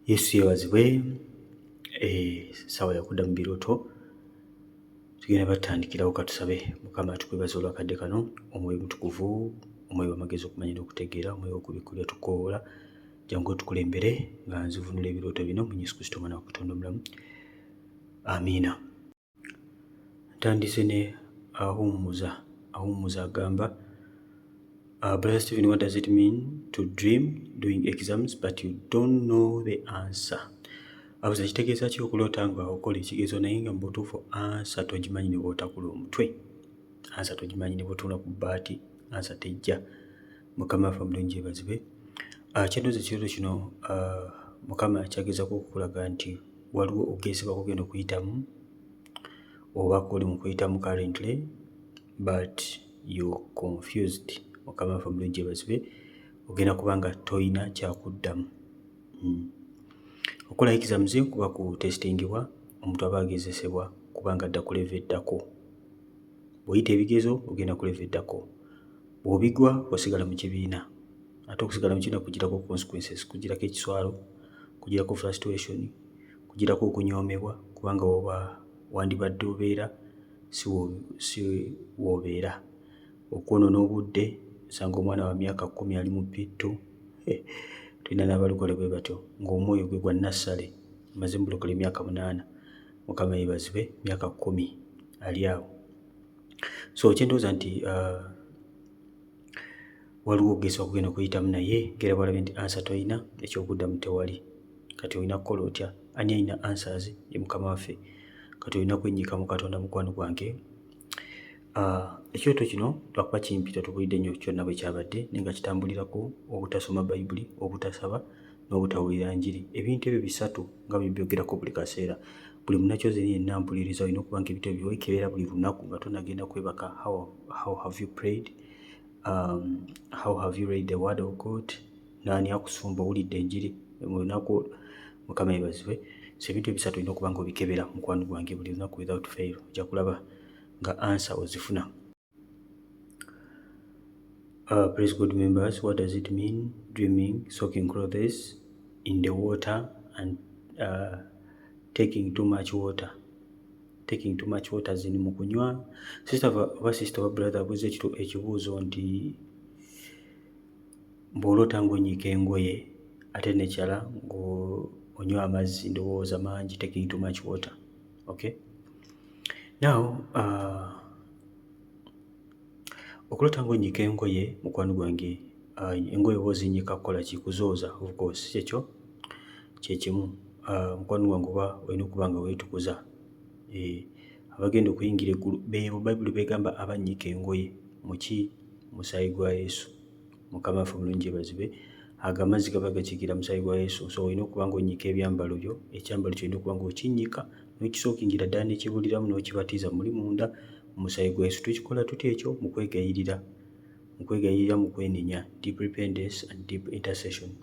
Yesu yeebazibwe. Essaawa yakudda mu birooto, tugenda batandikirawo. Katusabe. Mukama, tukwebaza olwakadde kano. Omwoyo Mutukuvu, omwoyo w'amagezi, okumanya n'okutegeera, omwoyo w'okubikkulira, tukoowoola, jangu otukulembere nga nzivunula ebirooto bino mu Yesu Kristo, omwana wa Katonda omulamu, amiina. Ntandise ne Ahummuza. Ahummuza agamba, "Brother Stephen, what does it mean to dream doing exams but you don't know the answer?" Abuza kitegeeza ki okuloota nga okola ekigezo naye nga mu butuufu answer togimanyi, ne bw'otakula omutwe answer togimanyi, ne bw'otunula ku bbaati answer tejja. Mukama waffe omulungi yeebazibwe. Kyendowooza ekirooto kino, Mukama kyagezaako okukulaga nti waliwo okugezesebwa kw'ogenda okuyitamu oba kw'oli mu kuyitamu currently, but you confused. Mukama waffe omulungi yeebazibwe. Ogenda kuba nga toyina kyakuddamu. Okukola exams kuba kutestingibwa, omuntu aba agezesebwa kubanga adda ku level eddako. Bw'oyita ebigezo ogenda ku level eddako, bw'obigwa osigala mu kibiina. Ate okusigala mu kibiina kugirako consequences, kugirako ekiswalo, kugirako frustration, kugirako okunyoomebwa, kubanga woba wandibadde obeera si w'obeera, okwonoona obudde. Osanga omwana wa myaka 10 ali mu P2. Tulina n'abalokole bwe batyo, ng'omwoyo gwe gwa nursery, amaze mu bulokole emyaka 8. Mukama yeebazibwe, myaka 10 ali awo. So kyendowooza nti waliwo okugezesebwa kugenda okuyitamu, naye ngera bw'olabye nti answer toyina, ekyokuddamu tewali. Kati olina kukola otya? Ani alina answers? Ye Mukama waffe. Kati olina kwenyiika mu Katonda, mukwano gwange. Ekyoto kino lwakuba kimpita, tubulidde nnyo kyonna bwe kyabadde, naye nga kitambulirako obutasoma Bayibuli, obutasaba n'obutawulira njiri. Ebintu ebyo bisatu nga bwe mbyogerako buli kaseera. Buli munnakyozi yenna mpuliriza, olina okuba nga ebintu ebyo weekebeera buli lunaku nga tonagenda kwebaka. How have you prayed? How have you read the word of God? Naani akusumba? Owulidde enjiri mu lunaku olwo? Mukama yeebazibwe. So ebintu ebisatu olina okuba nga obikebera, mukwano gwange, buli lunaku without fail, ojja kulaba nga answer ozifuna. Praise God members, what does it mean dreaming soaking clothes in the water and taking too much water? Taking too much water zini mu kunywa. Sister oba sister oba brother abuuza ekibuuzo nti bw'oloota ng'onyiika engoye ate nekyala ng'onywa amazzi, ndowooza mangi, taking too much water. Okay, now okuloota ng'onyiika engoye, mukwano gwange, engoye oba ozinyiika kukola ki? Kuzooza, of course. Kyekyo kyekimu, mukwano gwange, oba olina okuba nga weetukuza. Abagenda okuyingira eggulu beebo Bayibuli begamba abanyiika engoye muki? Musaayi gwa Yesu. Mukama waffe omulungi yeebazibwe. Ago amazzi gaba gakiikirira musaayi gwa Yesu. So olina okuba ng'onyiika ebyambalo byo. Ekyambalo kyolina okuba ng'okinnyika n'okisookingira ddala nekibuliramu n'okibatiza muli munda mu musaayi gwa Yesu. Tukikola tutya ekyo? Mu kwegayirira, mu kwegayirira, mu kwenenya, deep repentance and deep intercession.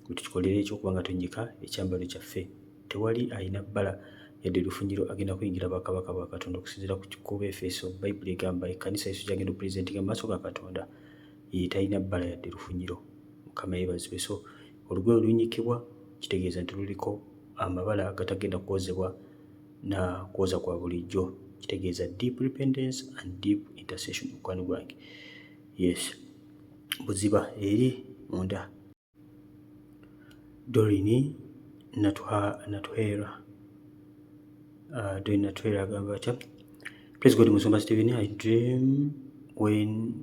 Tukikolera ekyo okuba nga tunnyika ekyambalo kyaffe. Tewali alina bbala yadde lufunyiro agenda kuyingira bwakabaka bwa Katonda. Okusinziira ku Befeso, Bayibuli egamba ekkanisa Yesu gyagenda okupresentinga mu maaso ga Katonda ye talina bbala yadde lufunyiro. Mukama yeebazibwe. So olugoye olunnyikibwa kitegeeza nti luliko amabala agatagenda kwozebwa na kwoza kwa bulijjo. Kitegeeza deep repentance and deep intercession, mukwano gwange. Yes, buziba eri munda. Dorini Natuhera, Dorini Natuhera agamba atya? "Praise God, Musumba Stephen. I dream when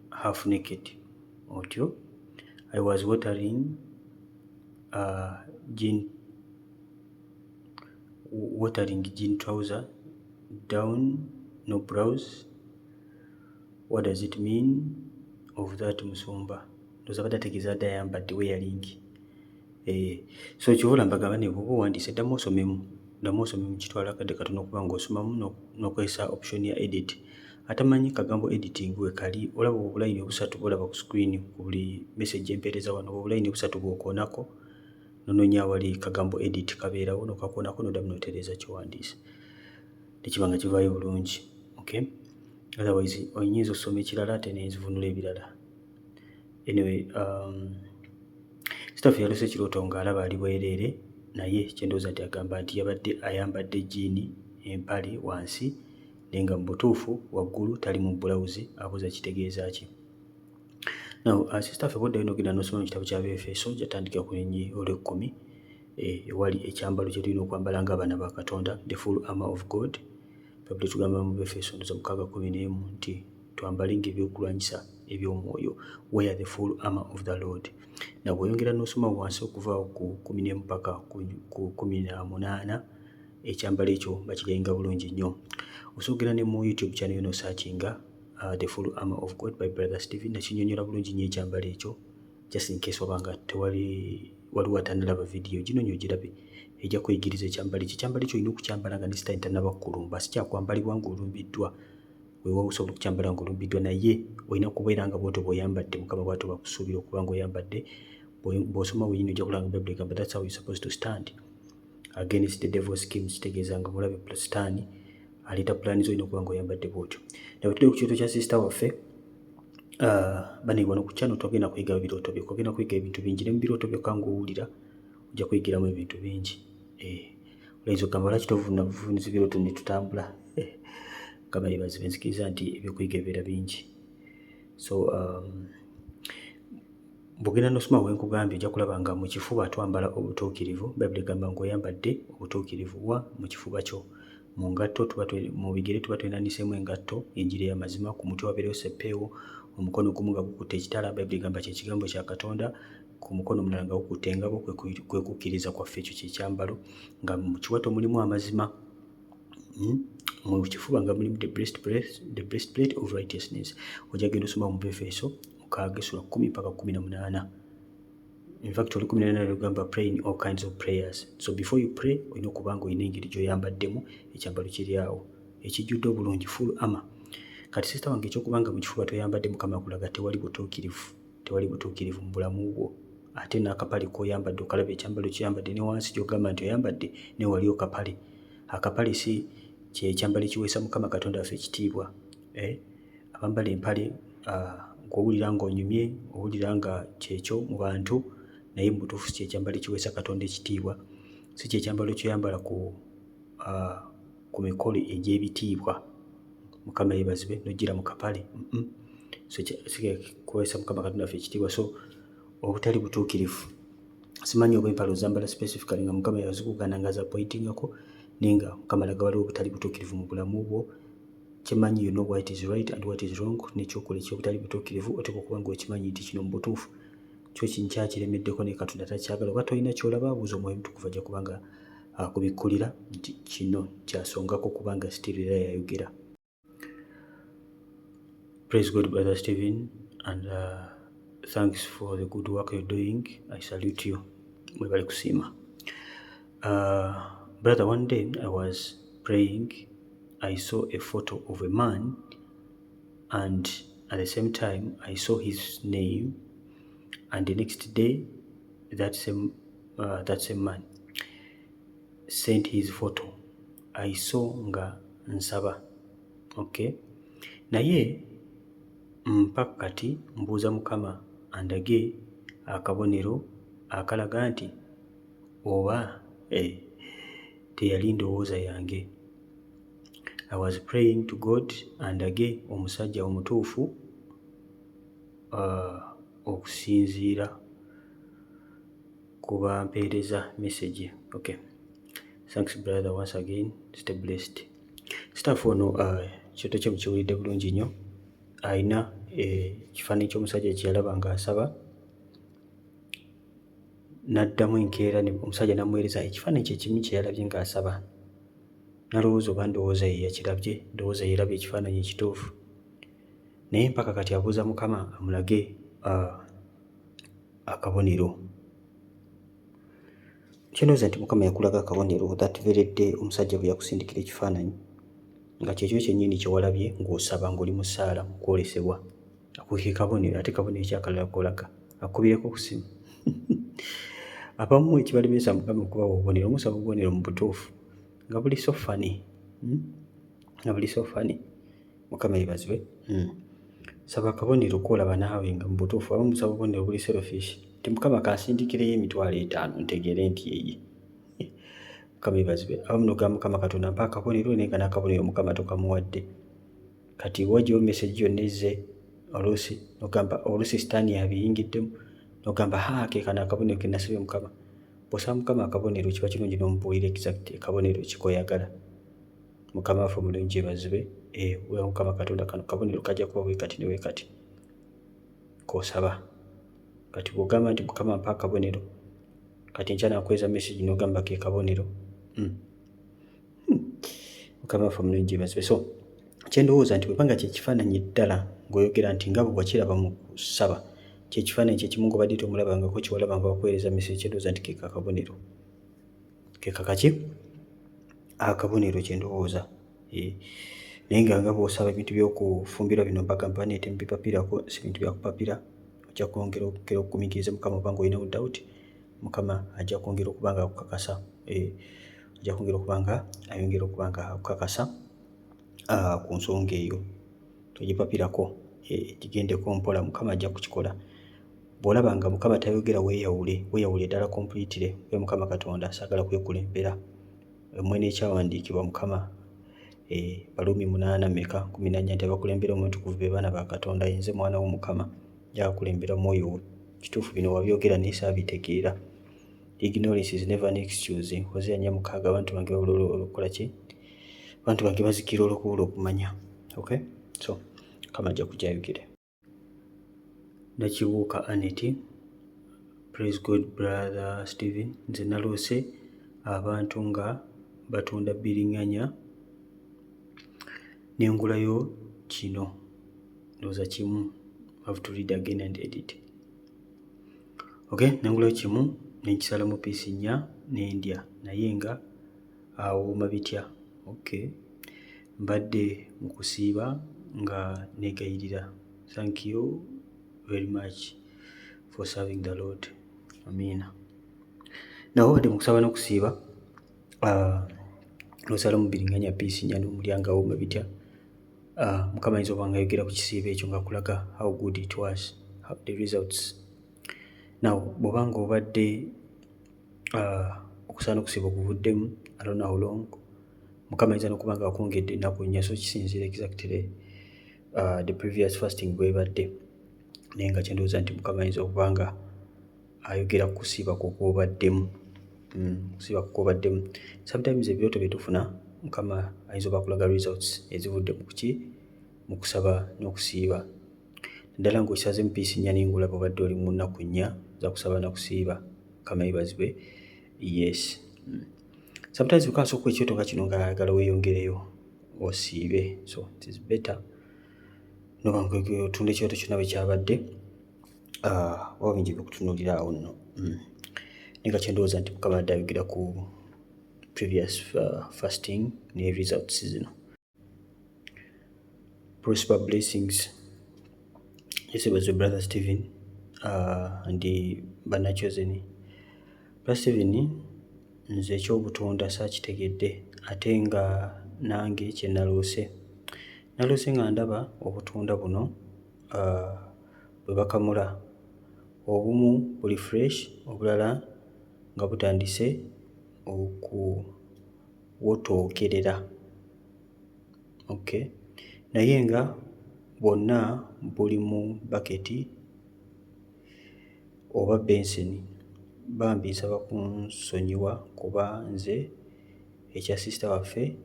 half naked." Otyo. "I was watering jean, watering jean trouser down, no blouse. What does it mean of that, Musumba?" Ndowooza abadde ategeeza adde ayambadde wearing. So kyova mbagamba ne bw'oba owandiise, ddamu osomemu, ddamu osomemu. Kitwala akadde katono okuba ng'osomamu n'okozesa option ya edit. Atamanyi kagambo editing we kali, olaba obulayini obusatu bw'olaba ku screen ku buli message empeereza wano, obulayini obusatu bw'okoonako n'onoonya awali kagambo edit, kabeerawo, n'okakoonako n'oddamu n'otereeza ky'owandiise ne kiba nga kivaayo bulungi. Okay, otherwise oyinza okusoma ekirala ate ne nzivunula ebirala. Anyway, Sister yalose ekirooto ng'alaba ali bwereere, naye kyendowooza nti agamba nti yabadde ayambadde jean, empale wansi, naye nga mu butuufu waggulu tali mu bulawuzi. Abuuza kitegeeza ki? Now, sister ffe, bwoddayo n'ogenda n'osoma mu kitabo ky'Abeefeso, gyatandika ku lunyiriri olw'ekkumi, ewali ekyambalo kye tulina okwambala ng'abaana ba Katonda, the full armor of God. Bayibuli etugamba mu Befeso, ndowooza 6:11, nti twambalenga ebyokulwanyisa eby'omwoyo, wear the full armor of the Lord. Na bw'oyongera n'osoma wansi okuva ku 11 paka ku 18, ekyambalo ekyo bakirenga bulungi nnyo. Osobola ne mu YouTube channel yo n'osearchinga "The Full Armor of God by Brother Stephen", nakinyonyola bulungi nnyo ekyambalo ekyo, just in case wabanga tewali waliwo atannalaba vidiyo gino, nyo ogirabe, ejja kuyigiriza ekyambalo ekyo. Ekyambalo ekyo olina okukyambala nga ne sitaani tannaba kukulumba. Si kyakwambalibwa ng'olumbiddwa. Weewa osobola okukyambala ng'olumbiddwa, naye olina kubeera nga bwotyo bw'oyambadde, Mukama bw'atyo bakusuubira okuba ng'oyambadde. Bw'osoma bwenyini ojja kulaba nga Bayibuli egamba that's how you supposed to stand against the devil schemes. Kitegeeza nga mulabe sitaani aleeta pulaani zo, olina okuba ng'oyambadde bwotyo. Naye tudde ku kirooto kya sister waffe. Bane wano ku channel twagenda kuyiga birooto byokka, ogenda kuyiga ebintu bingi. Ne mu birooto byokka ng'owulira ojja kuyigiramu ebintu bingi. Oyinza okugamba, lwaki tovuna buvunizi birooto ne tutambula? Mukama yeebazibwe, nzikiriza nti ebyokuyiga ebibeera bingi. So bw'ogenda n'osoma wenkugambye, ojja kulaba nga mu kifuba twambala obutuukirivu. Bayibuli egamba ng'oyambadde obutuukirivu wa mu kifuba kyo. Mu ngatto tuba mu bigere tuba twenaaniseemu engatto, enjiri ey'amazima. Ku mutwe wabeerewo seppeewo, omukono ogumu nga gukutte ekitala, Bayibuli egamba kye kigambo kya Katonda, ku mukono omulala nga gukutte engabo, kwe kukkiriza kwaffe. Ekyo kye kyambalo. Nga mu kiwato mulimu amazima, Mu kifuba nga mulimu the breastplate of righteousness. Ojja genda osoma mu Befeso 6 essula 10 paka 18. In fact, oli 18 lugamba, "Pray in all kinds of prayers." So before you pray, olina okuba nga olina engeri gy'oyambaddemu, ekyambalo kiri awo ekijjudde obulungi, full armor. Kati sister wange, ekyokuba nga mu kifuba toyambadde Mukama akulaga tewali butuukirivu, tewali butuukirivu mu bulamu bwo. Ate n'akapale k'oyambadde okalaba, ekyambalo ky'oyambadde ne wansi gy'ogamba nti oyambadde naye waliyo kapale. Akapale si kyekyambalo ekiweesa Mukama Katonda waffe ekitiibwa, eh? Abambala empale, ng'owulira ng'onyumye, owulira nga kyekyo mu bantu, naye mu butuufu si kyekyambalo ekiweesa Katonda ekitiibwa, si kyekyambalo ky'oyambala ku mikolo egy'ebitiibwa. Mukama yeebazibwe, n'ojjira mu kapale, So si kuweesa Mukama Katonda waffe ekitiibwa. So obutali butuukirivu, simanyi oba empale ozambala specifically nga Mukama yazikugaana nga zapointingako, naye nga Mukama alaga waliwo obutali butuukirivu mu bulamu bwo. Kyemanyi, you know what is right and what is wrong. N'ekyokola ekyobutali butuukirivu oteekwa okuba ng'okimanyi nti kino mu butuufu kyo kinkyakiremeddeko, naye Katonda takyagala. Oba tolina ky'olaba, buuza Omwoyo Omutukuvu, ajja kuba nga akubikkulira nti kino kyasongako, kubanga still era yayogera. Praise God, Brother Stephen, and thanks for the good work you're doing. I salute you. Mwebale kusiima. Brother, one day I was praying, I saw a photo of a man, and at the same time I saw his name, and the next day that same man sent his photo. I saw nga nsaba. Okay, naye mpaka kati mbuuza Mukama andage akabonero akalaga nti oba teyali ndowooza yange. I was praying to God andage omusajja omutuufu okusinziira ku bampeereza message. Okay. Thanks, brother, once again. Stay blessed. Staff ono, kyoto kye mukiwulidde bulungi nnyo. Alina ekifaananyi ky'omusajja kye yalaba ng'asaba, n'addamu enkeera omusajja n'amuweereza ekifaananyi kye kimu kye yalabye ng'asaba. N'alowooza oba ndowooza ye yakirabye, ndowooza ye yalabye ekifaananyi ekituufu. Naye mpaka kati abuuza Mukama amulage akabonero. Kyendowooza nti Mukama yakulaga akabonero that very day omusajja bwe yakusindikira ekifaananyi, nga kyekyo kyennyini kye walabye ng'osaba, ng'oli mu ssaala mu kwolesebwa. Ako ke kabonero. Ate kabonero ki akalala k'olaga? Akukubireko ku ssimu? Abamu ekibalemesa Mukama okubawa obubonero, musaba obubonero mu butuufu nga buli so funny, Nga buli so funny. Mukama yeebazibwe. Saba akabonero k'olaba naawe nga mu butuufu. Abamu musaba obubonero buli selfish. Nti Mukama kansindikireyo 50,000 ntegeere nti yeye. Mukama yeebazibwe. Abamu n'ogamba Mukama Katonda mpa akabonero, naye nga n'akabonero Mukama tokamuwadde. Kati wajjawo message yonna ezze, oluusi n'ogamba, oluusi sitaani yabiyingiddemu, n'ogamba, "Ha, ke kano akabonero ke nasabye Mukama." Bw'osaba Mukama akabonero, kiba kirungi n'omubuulira exact akabonero ki k'oyagala. Mukama waffe omulungi yeebazibwe. Mukama Katonda, kano kabonero kajja kuba bwe kati ne bwe kati k'osaba. Kati bw'ogamba nti Mukama mpa akabonero, kati enkya nakuweereza message n'ogamba ke kabonero. Mukama waffe omulungi yeebazibwe. So kye ndowooza nti bw'eba nga kye kifaananyi ddala ng'oyogera nti nga bwe wakiraba mu kusaba, kye kifaananyi kye kimu ng'obadde tomulabangako, kye walaba nga bakuweereza message, kye ndowooza nti ke kakabonero. Ke kakaki? Akabonero kye ndowooza. Naye nga nga bw'osaba ebintu by'okufumbirwa bino, mbagamba banne temubipapirako, si bintu bya kupapira. Ojja kwongera okugumiikiriza Mukama oba ng'olinawo doubt, Mukama ajja kwongera okuba nga akukakasa. Ajja kwongera okuba nga ayongera okuba nga akukakasa ku nsonga eyo. Togipapirako, gigendeko mpola, Mukama ajja kukikola. Bw'olaba nga Mukama tayogera, weeyawule, weeyawule ddala completely. Ye Mukama Katonda, saagala kwekulembera. Mmwe n'ekyawandiikibwa Mukama, Baluumi 8 meka 14 nti abakulembera Omwoyo Omutukuvu be baana ba Katonda. Ye nze mwana wo Mukama, nja kukulembera Mwoyo we. Kituufu bino wabyogera naye saabitegeera. Ignorance is never an excuse. Hosea 4:6, abantu bange babula olw'okukola ki? Abantu bange bazikira olw'okubula okumanya. Okay? So, Mukama ajja kujja ayogere. Nakibuuka Annet, "Praise God, brother Stephen. Nze naloose abantu nga batunda bbiringanya ne ngulayo kino." Ndowooza kimu. Have to read again and edit. Okay, ne ngulayo kimu ne nkisalamu piece nnya ne ndya, naye nga awooma bitya. Okay. Mbadde mu kusiiba nga neegayirira. Thank you very much for serving the Lord. Amiina. Nawe obadde mu kusaba n'okusiiba, n'osalamu bbiringanya piece nnya n'omulya nga awooma bitya. Mukama ayinza okuba nga ayogera ku kisiibo ekyo ng'akulaga how good it was, how the results. Now bw'oba ng'obadde okusaba n'okusiiba okuvuddemu, I don't know how long, Mukama ayinza n'okuba nga akwongedde ennaku 4, so kisinziira exactly the previous fasting bw'ebadde. Naye nga kye ndowooza nti Mukama ayinza okuba nga ayogera ku kusiiba kwo kw'obaddemu. Kusiiba kwo kw'obaddemu. Sometimes ebirooto bye tufuna, Mukama ayinza oba akulaga results ezivudde mu kuki? Mu kusaba n'okusiiba. Naddala ng'okisazeemu piece nnya naye ng'olaba obadde oli mu nnaku 4 za kusaba na kusiiba. Mukama yeebazibwe. Yes. Sometimes Mukama asobola okukuwa ekirooto nga kino ng'ayagala weeyongereyo osiibe. So it is better n'oba ng'otunda ekirooto kyonna bwe kyabadde, waba bingi eby'okutunuulira awo nno. Naye nga kye ndowooza nti Mukama abadde ayogera ku previous fasting ne results zino. Prosper Blessings. Yesu yeebazibwe, brother Stephen and bannakyozeni. Brother Stephen, nze eky'obutunda saakitegedde ate nga nange kye naloose. Naloose nga ndaba obutunda buno bwe bakamula. Obumu buli fresh, obulala nga butandise okuwotookerera. Okay. Naye nga bwonna buli mu baketi oba benseni. Bambi nsaba kunsonyiwa kuba nze ekya sister waffe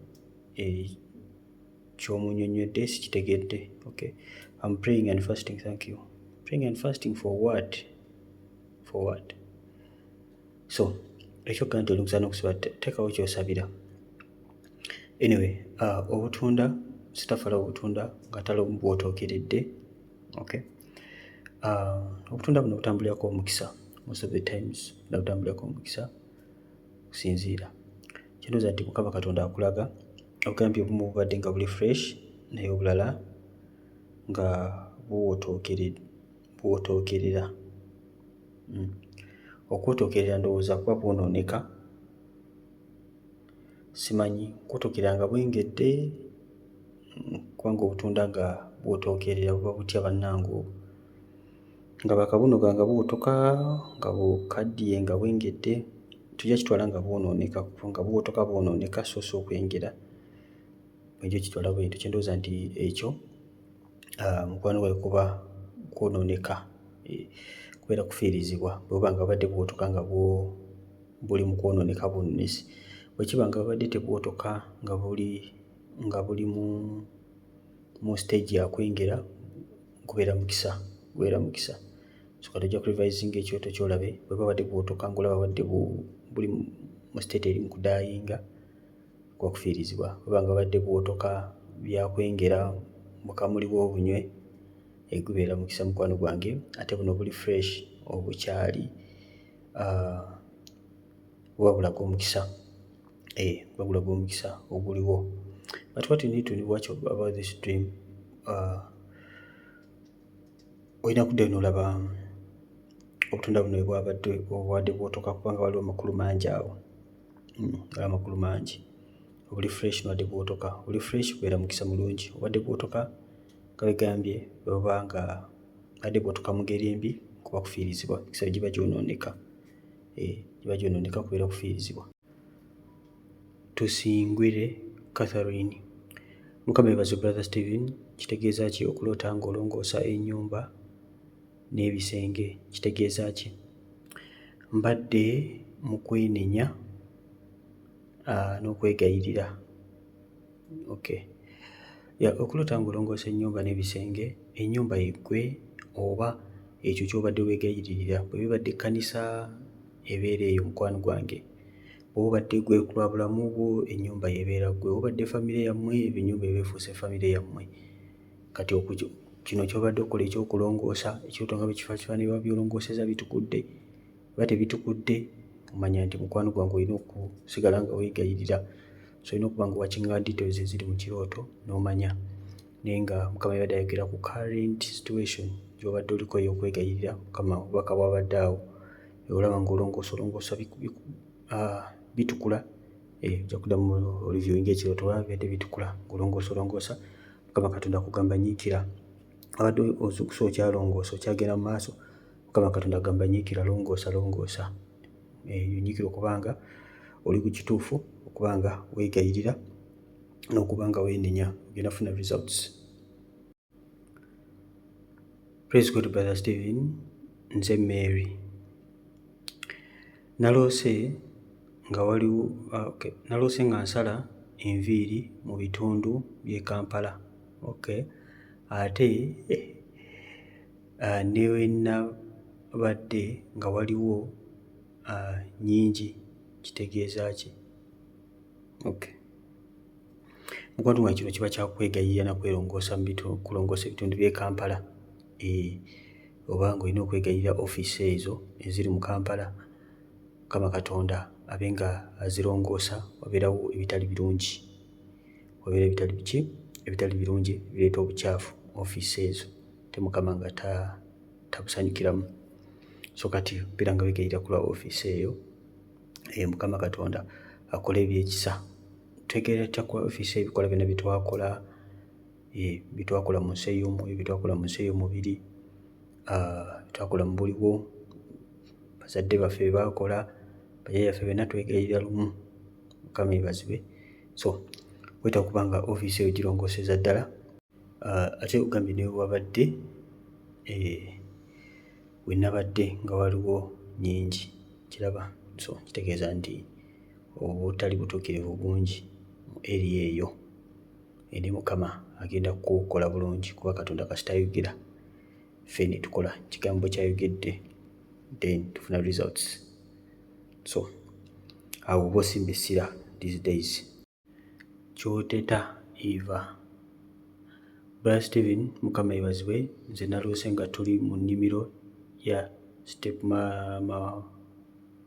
ky'omunnyonnyodde sikitegedde. Okay. I'm praying and fasting, thank you. Praying and fasting for what? For what? So, ekyokka nti oli kusaba n'okusiiba, teekawo ky'osabira. Anyway, obutunda sitafala obutunda nga tala bwotookeredde. Okay. Obutunda buno butambulirako omukisa most of the times, butambulirako omukisa okusinziira. Kye ndowooza nti Mukama Katonda akulaga, ogambye obumu bubadde nga buli fresh naye obulala nga buwotookerera. Okwotookerera ndowooza kuba bwonooneka, simanyi kwotookerera nga bwengedde, kubanga obutunda nga bwotookerera buba butya bannange obwo? Nga bakabunoga nga buwotoka nga bukaddiye nga bwengedde, tujja kitwala nga bwonooneka, nga buwotoka bwonooneka so si okwengera. Bwenja okitwala bwentyo, kye ndowooza nti ekyo mukwano gwange kuba kwonooneka, kubeera kufiirizibwa bwe buba nga bubadde buwotoka nga buli mu kwonooneka bwonoonesi. Bwe kiba nga bubadde tebuwotoka nga buli mu stage ya kwengera, gubeera mukisa, gubeera mukisa. So kati ojja kurevisinga ekirooto ky'olabe. Bwe bubadde buwotoka ng'olaba bubadde buli mu state eri mu kudyinga, kuba kufiirizibwa. Bwe buba nga bubadde buwotoka byakwengera mu kamuli bw'obunywe, gubeera mukisa, mukwano gwange. Ate buno obuli fresh obukyali, buba bulaga omukisa, buba bulaga omukisa oguliwo. But what you need to watch about this dream, olina kuddayo n'olaba obutunda buno bwe bwabadde buwotoka, kubanga waliwo amakulu mangi awo, waliwo amakulu mangi. Obuli fresh n'obadde buwotoka, obuli fresh bubeera mukisa mulungi. Obadde buwotoka nga bwe gambye, bwe buba nga bubadde buwotoka mu ngeri embi, kuba kufiirizibwa, emikisa giba gyonooneka, giba gyonooneka, kubeera kufiirizibwa. Tusingwire Catherine: Mukama yeebazibwe, Brother Steven. Kitegeeza ki okuloota ng'olongoosa ennyumba n'ebisenge? Kitegeeza ki? Mbadde mu kwenenya n'okwegayirira. Okay. Yeah, okuloota ng'olongoosa ennyumba n'ebisenge, ennyumba yeggwe oba ekyo ky'obadde weegayiririra. Bwe bibadde ekkanisa, ebeera eyo, mukwano gwange. Bw'oba obadde gwe ku lwa bulamu bwo, ennyumba y'ebeera ggwe. Obadde famire yammwe, ennyumba eba efuuse famire yammwe. Kati kino ky'obadde okola ekyokulongoosa, ekirooto nga bwe kifaananibwa, by'olongoosezza bitukudde oba tebitukudde, omanya nti, mukwano gwange, olina okusigala nga weegayirira. So olina okuba nga owatchinga details eziri mu kirooto n'omanya. Naye nga Mukama yabadde ayogera ku current situation gy'obadde oliko ey'okwegayirira Mukama, obubaka bwabadde awo. Olaba ng'olongoosa, olongoosa, bitukula, ojja kuddamu oreviewinga ekirooto, olaba bibadde bitukula ng'olongoosa, olongoosa. Mukama Katonda akugamba nyiikira. Abadde ozuukuse, okyalongoosa, okyagenda mu maaso, Mukama Katonda agamba nyiikira, longoosa, longoosa, nyiikira okuba nga oli ku kituufu, okuba nga weegayirira n'okuba nga weenenya, ogenda kufuna results. Praise God, Brother Stephen. Nze Mary. Naloose nga waliwo, okay. Naloose nga nsala enviiri mu bitundu by'e Kampala. Okay. Ate ne we nabadde nga waliwo nnyingi, kitegeeza ki? Okay. Mukwano gwange, kino kiba kya kwegayirira na kwerongoosa mu kulongoosa ebitundu by'e Kampala. Oba ng'olina okwegayirira ofiisi ezo eziri mu Kampala, Mukama Katonda abe nga azirongoosa, wabeerawo ebitali birungi. Wabeerawo ebitali biki? Ebitali birungi ebireeta obukyafu mu ofiisi ezo, ate Mukama nga tabusanyukiramu. So kati beera nga weegayirira ku lwa ofiisi eyo, Mukama Katonda akole ebyekisa. Twegayirira tutya ku ofiisi eyo? Ebikola byonna bye twakola, bye twakola mu nsi ey'omwoyo, bye twakola mu nsi ey'omubiri, bye twakola mu buliwo, bazadde baffe bye baakola, bajjajjaffe, byonna twegayirira lumu. Mukama yeebazibwe. So weetaaga okuba nga ofiisi eyo girongooseza ddala. Ate ogambye ne we wabadde, we nabadde nga waliwo nnyingi, kiraba. So kitegeeza nti obutali butuukirivu bungi mu area eyo, eri Mukama agenda kukukola bulungi, kuba Katonda kasita ayogera, ffe ne tukola kigambo ky'ayogedde, then tufuna results. So awo oba osimba essira these days. Kyoteta Eva: Brother Steven, Mukama yeebazibwe. Nze naloose nga tuli mu nnimiro ya step maama,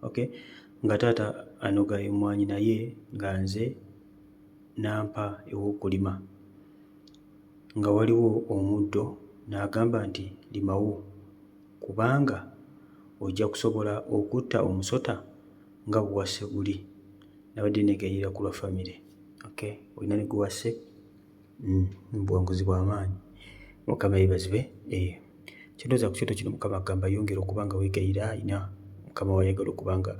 okay, nga taata anoga emmwanyi, naye nga nze n'ampa ew'okulima nga waliwo omuddo, n'agamba nti limawo kubanga ojja kusobola okutta omusota nga bwe wasse guli. Nabadde neegayirira ku lwa famire. Okay, olina ne gwe wasse, buwanguzi bwa maanyi. Mukama yeebazibwe. Kyendowooza ku kyoto kino, Mukama agamba yongera okuba nga weegayira. Ayina Mukama wayagala okuba nga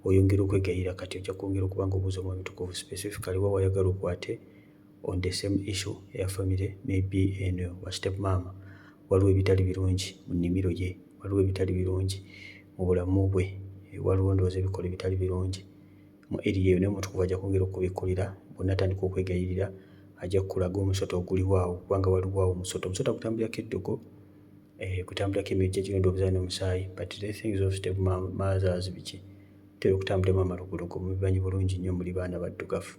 oyongera okwegayirira. Kati ojja kwongera okuba nga obuuza Omwoyo Mutukuvu specifically wa wayagala okwate on the same issue eya family, maybe eno wa step maama waliwo ebitali birungi mu nnimiro ye, waliwo ebitali birungi mu bulamu bwe, waliwo ndowooza ebikola ebitali birungi mu area eyo. Naye Omutukuvu ajja kwongera okubikkulira. Bw'onaatandika okwegayirira, ajja kukulaga omusota oguliwo awo, kubanga waliwo awo omusota. Omusota gutambulirako eddogo, gutambulirako emijja gino ndowooza n'omusaayi, but the things of step mothers biki bitera okutambuliramu amalogologo. Mubimanyi bulungi nnyo, muli baana baddugavu,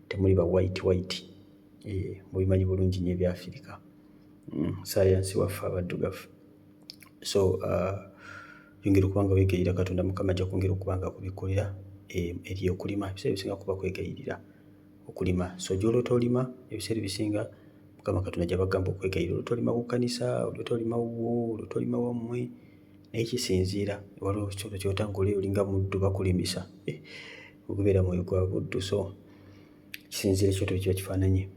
temuli ba white white, mubimanyi bulungi nnyo ebyafirika, sayansi waffe abaddugavu. So yongera okuba nga weegayirira Katonda, Mukama ajja kwongera okuba nga akubikkulira eri okulima. Ebiseera ebisinga kuba kwegayirira okulima. So gy'oloota olima, ebiseera ebisinga Mukama Katonda gy'abagamba okwegayirira. Oloota olima ku kkanisa, oloota olima wuwo, oloota olima wammwe, naye kisinziira. Waliwo ekyoto kyota ng'oli olinga muddu bakulimisa, ogubeera mwoyo gwa buddu. So kisinziira ekyoto bwe kiba kifaananye.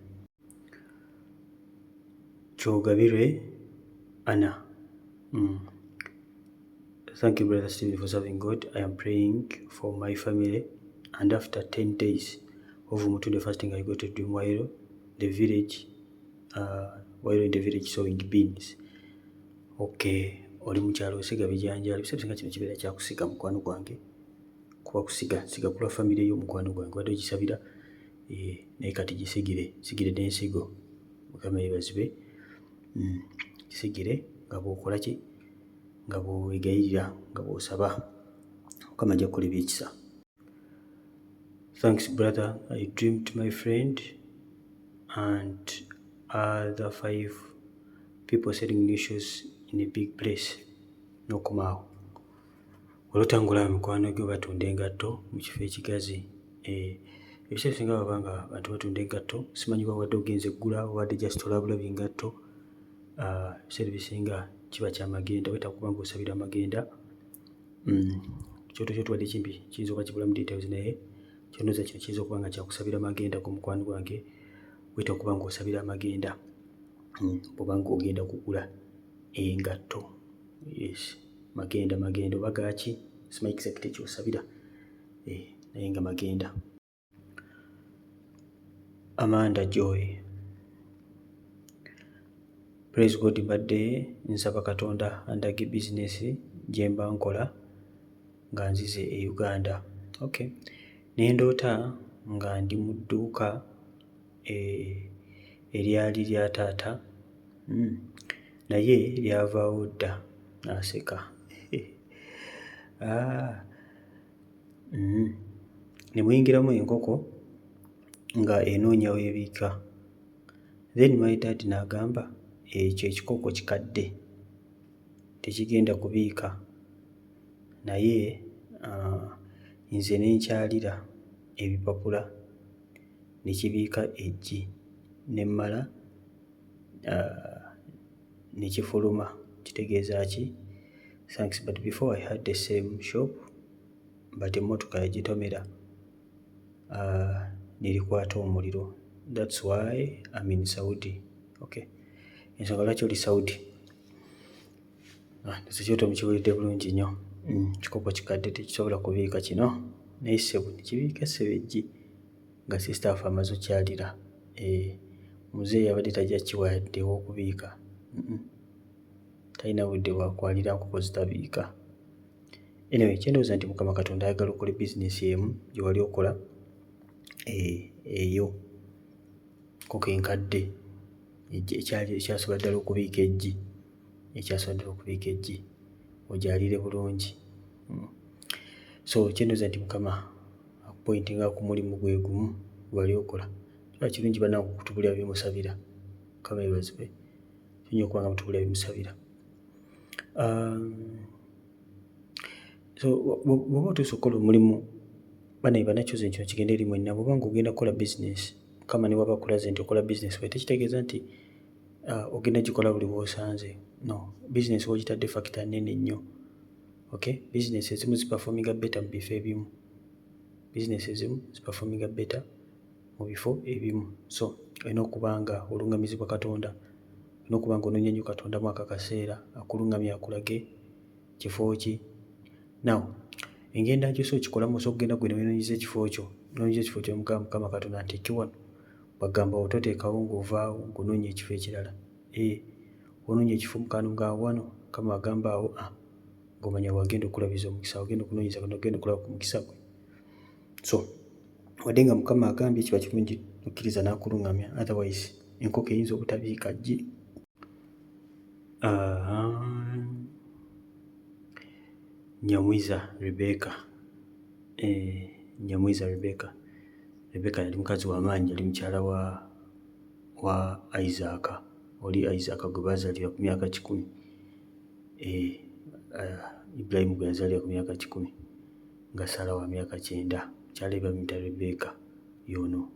Kyogabirwe Anna. Thank you, Brother Stephen, for serving God. I am praying for my family, and after 10 days of Mutunde fasting, I got a dream while in the village sowing beans. Okay, oli mukyalo osiga bijanjaalo. Ebiseera bisinga kino kibeera kyakusiga, mukwano gwange, kuba kusiga siga kulwa famire yo. Mukwano gwange, wadde ogisabira, naye kati gisigire, sigire n'ensigo. Mukama yeebazibwe. Gisigire nga bw'okola ki, nga bw'owegayirira, nga bw'osaba. Mukama ajja kukola ebyekisa. Thanks, brother. I dreamed my friend and other five people selling new shoes in a big place. N'okomaawo olwotangula mikwano gyo batunda engatto mu kifo ekigazi. Ebiseera ebisinga baba nga bantu batunda engatto, simanyi babadde ogenze eggula, obadde just olabulabi engatto. Ebiseera ebisinga kiba kyamagenda, wetaaga kuba nga osabira amagenda. Kyoto kyo tubadde kimpi, kiyinza okuba kibulamu details, naye kyonooza kino kiyinza okuba nga kyakusabira magenda ku mukwano gwange. Wetaaga okuba nga osabira amagenda bw'oba nga ogenda kugula engatto. Yes, magenda, magenda oba gaaki, simanyi exactly ky'osabira, naye nga magenda. Amanda Joy. Praise God. Mbadde nsaba Katonda andage bizinesi gye mba nkola nga nzize e Uganda. Okay, ne ndoota nga ndi mu dduuka eryali lya taata, naye lyavaawo dda. N'aseka. Ah. Ne muyingiramu enkoko nga enoonya weebiika. Then my dad n'agamba ekyo ekikoko kikadde, tekigenda kubiika, naye nze ne nkyalira ebipapula ne kibiika eggi, ne mmala ne kifuluma. Kitegeeza ki? Thanks, but before I had the same shop, but emmotoka yagitomera ne likwata omuliro. That's why I'm in Saudi. Okay, ensonga lwaki oli Saudi. Ekyoto mukiwulidde bulungi nnyo. Kikoko kikadde, tekisobola kubiika kino, naye ssebo ne kibiika ssebo eggi nga sister waffe amaze okyalira. Muzeeyi abadde tajja kiwa yadde ew'okubiika. Talina budde bwakwalira nkoko zitabiika. Anyway, kyendowooza nti Mukama Katonda ayagala okole bizinesi emu gye wali okola eyo nkoko enkadde ekyasobola ddala okubiika eggi, ekyasobola ddala okubiika eggi, ogyalire bulungi. So kyendowooza nti Mukama akupointinga ku mulimu gwe gumu gwe wali okola. Kiba kirungi bannange okutubulira bye musabira. Mukama yeebazibwe. Kirungi okuba nga mutubulira bye musabira. So bw'oba otuuse okukola omulimu, bannaye bannakyozi, kino kigende eri mwenna. Bw'oba ng'ogenda kukola bizinesi, Mukama ne bw'aba akulaze nti okola bizinesi bwe, tekitegeeza nti ogenda gikola buli w'osanze. No, bizinesi w'ogitadde factor nnene nnyo. Okay, bizinesi ezimu ziperforminga better mu bifo ebimu, bizinesi ezimu ziperforminga better mu bifo ebimu. So olina okuba nga oluŋŋamizibwa Katonda. Olina okuba nga onoonya nnyo Katonda mu ako akaseera akuluŋŋamye akulage kifo ki. Now engenda gy'osobola okikolamu, osobola okugenda ggwe ne weenoonyeza ekifo kyo, noonyeza ekifo kyo n'omugamba Mukama Katonda nteeke wano. Bw'agamba awo toteekawo ng'ovaawo ng'onoonya ekifo ekirala. Eeh bw'onoonya ekifo Mukama n'omugamba wano, Mukama agamba awo ah ng'omanya w'agenda okukulabiza omukisa, w'agenda okunoonyeza Katonda w'agenda okulaba ku mukisa gwe. So wadde nga Mukama agambye kiba kirungi okkiriza n'akuluŋŋamya, otherwise enkoko eyinza obutabiika ggi. Nyamwiza Rebecca, eh, Nyamwiza Rebecca. Rebecca yali mukazi wa maanyi, yali mukyala wa Isaac, oli Isaac gwe baazaalira ku myaka 100. Eh, Ibulayimu gwe yazaalira ku myaka 100 nga Saala wa myaka 90. Mukyala we bamuyita Rebecca y'ono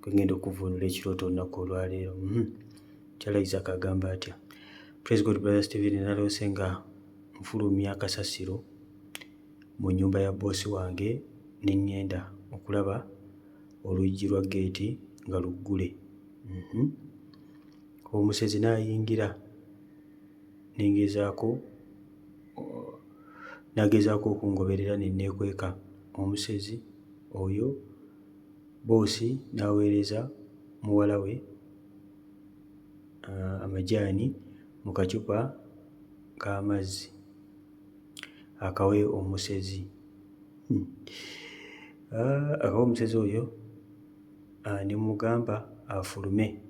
gwe ŋŋenda okuvvuunula ekirooto olunaku olwaleero. Mukyala Isaac agamba atya? Praise God, Brother Steven, naloose nga nfulumya kasasiro mu nnyumba ya bboosi wange ne ŋŋenda okulaba oluggi lwa ggeeti nga luggule. Omusezi n'ayingira ne ngezaako n'agezaako okungoberera ne neekweka. Omusezi oyo bboosi n'aweereza muwala we amajaani mu kacupa k'amazzi akawe omusezi. Akawe omusezi oyo ne mmugamba afulume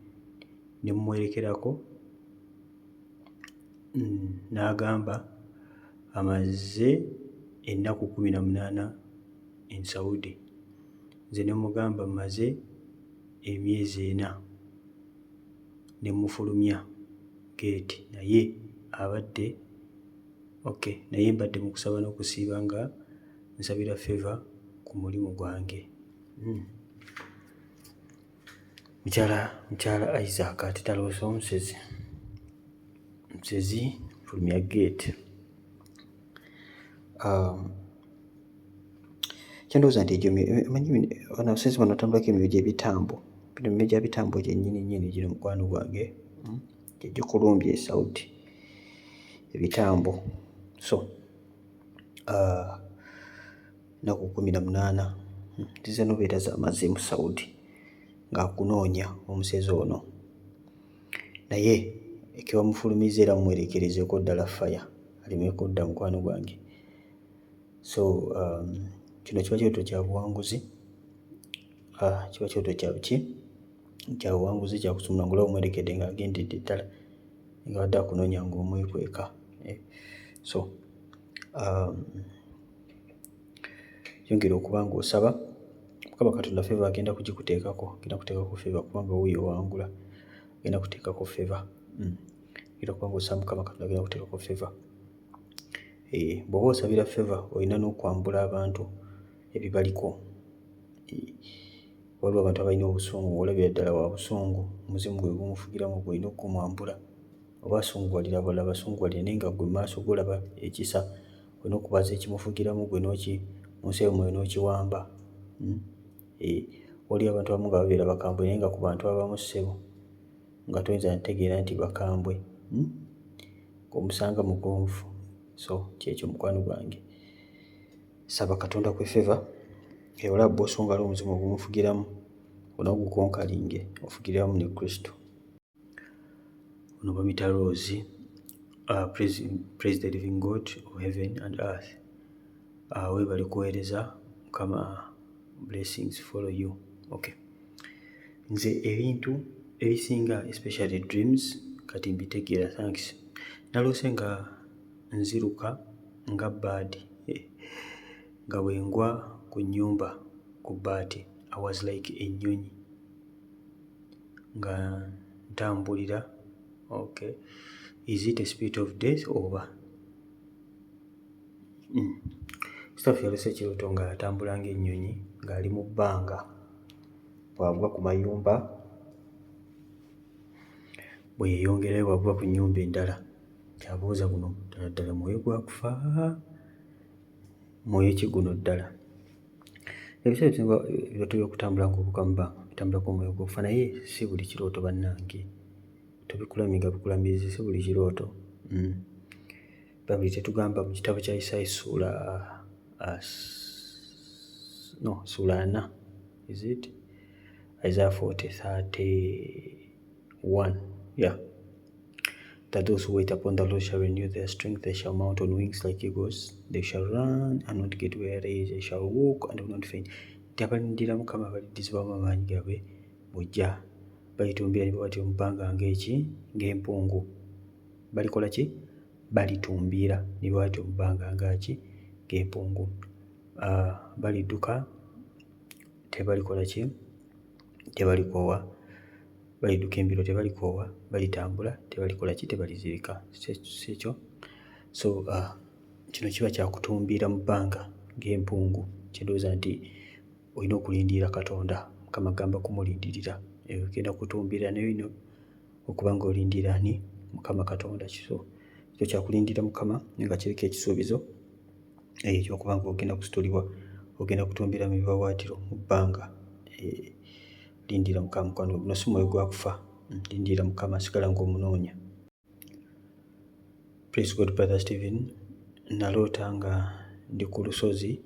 ne mmuwerekerako n'agamba amaze ennaku 18 e Saudi. Nze ne mmugamba mmaze emyezi 4 ne mmufulumya ggeeti naye abadde okay naye mbadde mu kusaba n'okusiiba nga nsabira favour ku mulimu gwange. Mukyala Isaac ate taloose omusezi, omusezi fulumya ggeeti. Kye ndowooza nti egyo omanyi bano abasezi bano batambulako emyoyo gy'ebitambo, bino emyoyo gya bitambo gyennyini nnyini gino mukwano gwange, gye gikulumbye e Saudi, ebitambo. So nnaku 18 zizze n'obeera z'amaze mu Saudi ng'akunoonya omusezi ono, naye ke bamufulumizza era mumwerekerezeeko ddala fire aleme kudda mukwano gwange. So kino kiba kirooto kya buwanguzi, kiba kirooto kya biki? Kya buwanguzi, kya kusumulula ng'olaba omwerekedde ng'agendedde ddala ng'abadde akunoonya ng'omwekweka. So yongera okuba ng'osaba Mukama Katonda favour agenda kugikuteekako, agenda kuteekako favour kubanga wuuyo owangula, agenda kuteekako favour. Yongera okuba ng'osaba Mukama Katonda agenda kuteekako favour. Bw'oba osabira favour olina n'okwambula abantu ebibaliko. Waliwo abantu abalina obusungu ng'olabira ddala wa busungu, omuzimu gwe gumufugiramu gw'olina okugumwambula. Oba asunguwalira abalala basunguwalire naye nga ggwe mu maaso go olaba ekisa, olina okubaza ekimufugiramu ggwe n'oki mu nsi y'omwoyo n'okiwamba. Waliyo abantu abamu nga babeera bakambwe naye nga ku bantu abamu ssebo nga toyinza na kutegeera nti bakambwe, ng'omusanga mugonvu. So ky'ekyo mukwano gwange. Saba Katonda akuwe favour, olaba bboosi wo ng'aliwo omuzimu ogumufugiramu, olina ogukonkalinge ofugire wamu ne Kristo. Ono bamuyita Rose, praise the living God of heaven and earth. Weebale kuweereza Mukama, blessings follow you. Okay. Nze ebintu ebisinga especially dreams kati mbitegeera, thanks. Naloose nga nziruka nga bird nga bwe ngwa ku nnyumba ku bbaati, I was like ennyonyi nga ntambulira okay. Is it a spirit of death oba? Staff yaloose ekirooto ng'atambula ng'ennyonyi ng'ali mu bbanga bw'agwa ku mayumba bwe yeeyongerayo bw'agwa ku nnyumba endala. Kyabuuza guno ddala ddala mwoyo gwa kufa? Mwoyo ki guno ddala? Ebiseera ebisinga ebirooto by'okutambula ng'obuuka mu bbanga bitambulako omwoyo gw'okufa naye si buli kirooto bannange. Tobikulamika bukulamizi, si buli kirooto. Bayibuli tetugamba mu kitabo kya Isaaya essuula no ssuula 40, is it Isaiah 40:31? Yeah, that those who wait upon the Lord shall renew their strength, they shall mount on wings like eagles, they shall run and not get weary, they shall walk and will not faint. Nti abalindira Mukama baliddizibwamu amaanyi gaabwe buggya, balitumbira ne bawatira mu bbanga ng'eki ng'empungu. Balikola ki? Balitumbira ne bawatira mu bbanga ng'aki ng'empungu. Balidduka tebalikola ki? Tebalikoowa. Balidduka embiro tebalikoowa, balitambula tebalikola ki? Tebalizirika. Si ekyo? So kino kiba kyakutumbiira mu bbanga ng'empungu. Kyendowooza nti olina okulindirira Katonda. Mukama agamba kumulindirira. Ogenda kutumbira naye olina okuba nga olindira ani? Mukama Katonda. So ekyo kyakulindira Mukama naye nga kiriko ekisuubizo ekyokuba nga ogenda kusitulibwa, ogenda kutumbira mu biwaawaatiro mu bbanga. Lindira Mukama mukwano, guno si mwoyo gwa kufa. Lindira Mukama, sigala ng'omunoonya. Praise God, Brother Stephen. Naloota nga ndi ku lusozi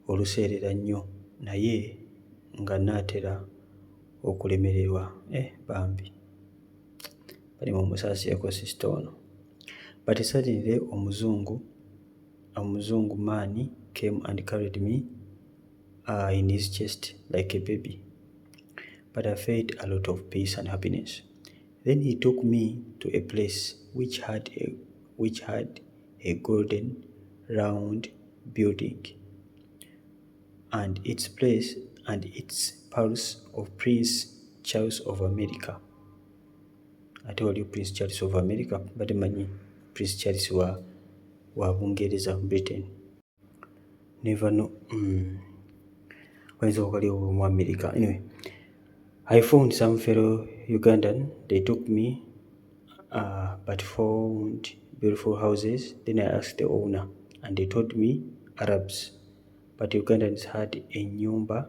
oluseerera nnyo naye nga naatera okulemererwa. Bambi bali mumusaasireko sister ono. But suddenly omuzungu man came and carried me in his chest like a baby, but I felt a lot of peace and happiness. Then he took me to a place which had a golden round building and its place and its palace of Prince Charles of America. Ate waliyo Prince Charles of America? Badde manyi Prince Charles wa Bungereza, Britain. Never know. Wayinza okuba kaliwo mu America. Anyway, I found some fellow Ugandan. They took me but found beautiful houses. Then I asked the owner and they told me Arabs, but Ugandans had ennyumba,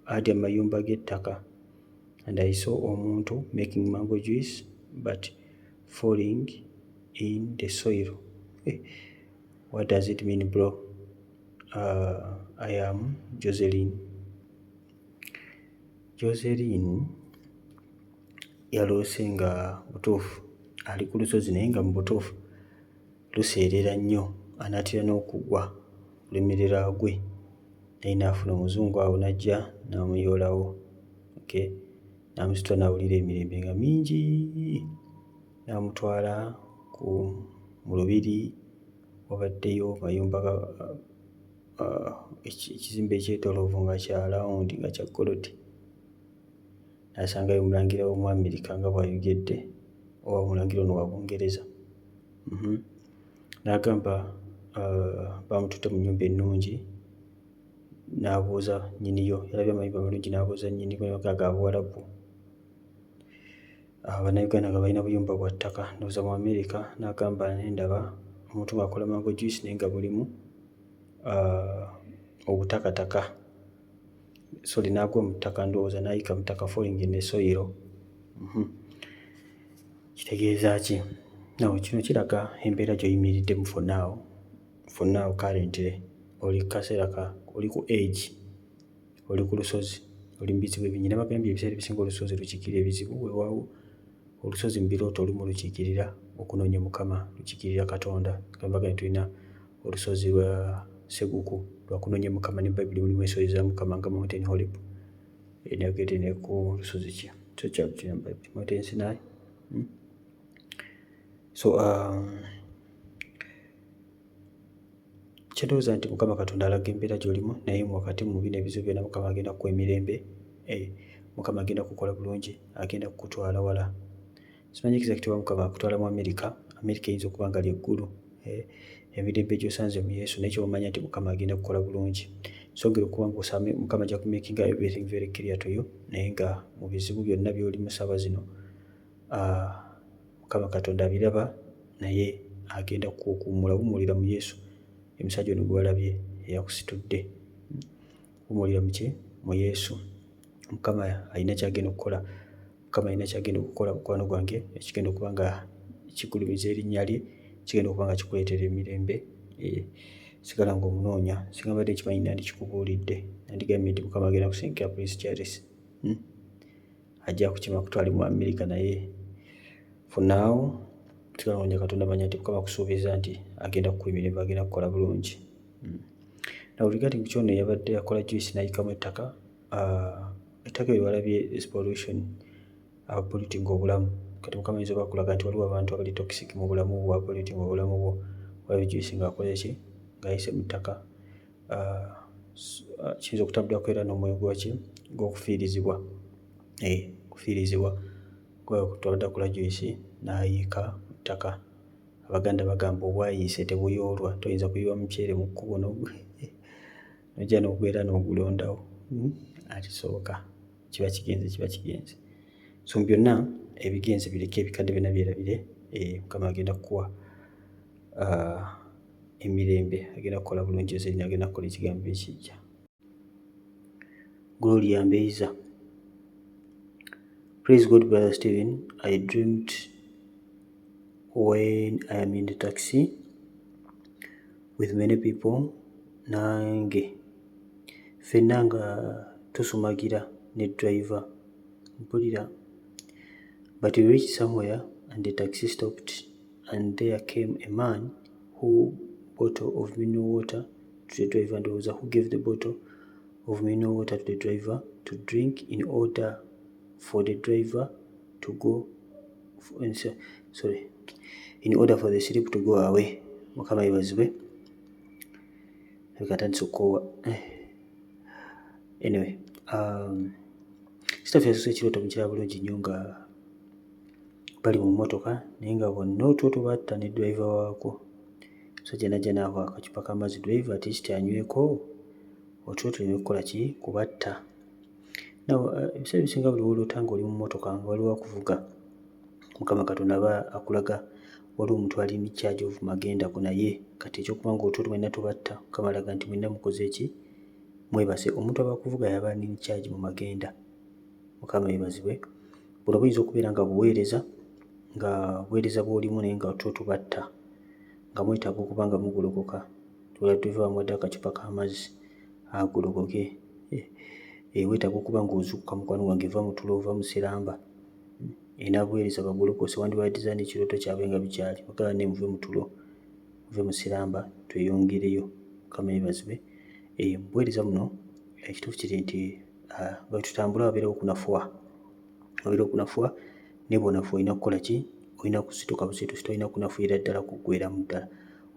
had amayumba g'ettaka, and I saw omuntu making mango juice but falling in the soil. Eh, what does it mean, bro? I am Joseline. Joseline yaloose nga butuufu ali ku lusozi naye nga mu butuufu luseerera nnyo, anaatera n'okugwa kulemerera agwe, naye n'afuna omuzungu awo n'ajja n'amuyoolawo, okay, n'amusitula n'awulira emirembe nga mingi, n'amutwala ku mu lubiri wabaddeyo mayumba ga ekizimbe ekyetooloovu nga kya round nga kya gold, n'asangayo omulangira w'omu America nga bw'ayogedde oba omulangira ono wa Bungereza. N'agamba bamututte mu nnyumba ennungi, n'abuuza nnyiniyo, yalabye amayumba amalungi n'abuuza nnyinigo n'agamba ga Buwalabu. Bannayuganda nga balina buyumba bwa ttaka, ndowooza mu America. N'agamba ne ndaba omuntu ng'akola mango juice naye nga mulimu obutakataka, sorry, n'agwa mu ttaka, ndowooza n'ayiika mu ttaka, falling in the soil. Kitegeeza ki? Now kino kiraga embeera gy'oyimiriddemu for now, for now currently oli kaseera ka oli ku edge, oli ku lusozi, oli mu bizibu ebingi. Nabagambye ebiseera ebisinga olusozi lukiikirira ebizibu. Weewaawo olusozi mu birooto olumu lukiikirira okunoonya Mukama, lukiikirira Katonda. Nga mbagambye tulina olusozi lwa Seguku lwa kunoonya Mukama, ne Bayibuli mulimu ensozi za Mukama nga Mountain Horeb, nayogedde ne ku lusozi ki kyo kyalukira mu Bayibuli, Mountain Sinai. So kyendowooza nti Mukama Katonda alaga embeera gy'olimu, naye wakati mu bino ebizibu byonna Mukama agenda kukuwa emirembe, Mukama agenda kukukola bulungi, agenda kukutwala wala. Simanyi exactly oba Mukama akutwala mu America, America eyinza okuba nga ly'eggulu, emirembe gy'osanze mu Yesu, naye ky'omanya nti Mukama agenda kukola bulungi. So ngera okuba ng'osaba Mukama ajja kumakinga everything very clear to you, naye nga mu bizibu byonna by'olimu ssaawa zino, Mukama Katonda abiraba naye agenda kukuwummula. Wummulira mu Yesu, omusajja ono gwe walabye eyakusitudde. Wummulira mu ki? Mu Yesu. Mukama alina ky'agenda okukola. Mukama alina kyagenda okukola, mukwano gwange, ekigenda okuba nga kigulumiza erinnya lye, kigenda okuba nga kikuleetera emirembe. Sigala ng'omunoonya. Singa mbadde nkimanyi, nandikikubuulidde, nandigambye nti Mukama agenda kusindikira Prince Charles, Ajja kukima kutwale mu America. Naye for now sigala ng'onoonya Katonda. Manya nti Mukama akusuubiza nti agenda kukuwa emirembe, agenda kukola bulungi. Now, regarding kyono yabadde akola juice n'ayikamu ettaka, ettaka eryo walabye pollution, polluting obulamu. Kati Mukama ayinza oba akulaga nti waliwo abantu abali toxic mu bulamu bwo, polluting obulamu bwo. Walabye juice ng'akoze ki? Ng'ayise mu ttaka. Kiyinza okutambulirako era n'omwoyo gwaki? Gw'okufiirizibwa. Kufiirizibwa. Twabadde akola juice n'ayiika mu ttaka. Abaganda bagamba obwayiise tebuyoolwa. Toyinza kuyiwa muceere mu kkubo n'ojja n'ogwera n'ogulondawo, Akisoboka kiba kigenze, kiba kigenze. So mu byonna ebigenze bireke, ebikadde byonna byerabire. Mukama agenda kukuwa emirembe, agenda kukola bulungi ozerina, agenda kukola ekigambo ekijja. Gloria Mbeiza. Praise God, Brother Stephen. I dreamed when I am in the taxi with many people, nange ffenna nga tusumagira ne driver mpulira, but we reached somewhere and the taxi stopped and there came a man who bottle of mineral water to the driver, ndowooza who gave the bottle of mineral water to the driver to drink in order for the driver to go, sorry, in order for the sleep to go away. Mukama yebazibwe. Katandise okukoowa. Anyway, staff yasusa ekirooto mukiraba bulungi nnyo nga bali mu mmotoka, naye nga bonna otulo tubatta ne driver waakwo. Musajja najja n'awa akacupa k'amazzi driver at least anyweko, otulo tuleme kukola ki? Kubatta. Now, ebiseera ebisinga buli lw'oloota ng'oli mu mmotoka nga waliwo akuvuga, Mukama Katonda aba akulaga waliwo omuntu ali in charge of magenda go. Naye kati ekyokuba nga otulo mwenna tubatta, Mukama alaga nti mwenna mukoze ki? Mwebase. Omuntu aba akuvuga yaba ali in charge mu magenda. Mukama yeebazibwe. Buno buyinza okubeera nga buweereza, nga buweereza bw'olimu, naye nga otulo tubatta, nga mwetaaga okuba nga mugolokoka. Tula driver bamuwadde akacupa k'amazzi agolokoke. Weetaaga okuba ng'ozuukuka, mukwano gwange, va mu tulo, ova mu slumber. N'abuweereza bagolokose, wandibaddiza n'ekirooto kyabwe nga bikyali bagala ne muve mu tulo, muve mu slumber, tweyongereyo. Mukama yeebazibwe. Mu buweereza buno ekituufu kiri nti nga bwe tutambula wabeerawo okunafuwa, wabeerawo okunafuwa, naye bw'onafuwa olina kukola ki? Olina kusituka busitusi. Tolina kunafuira ddala kuggweeramu ddala,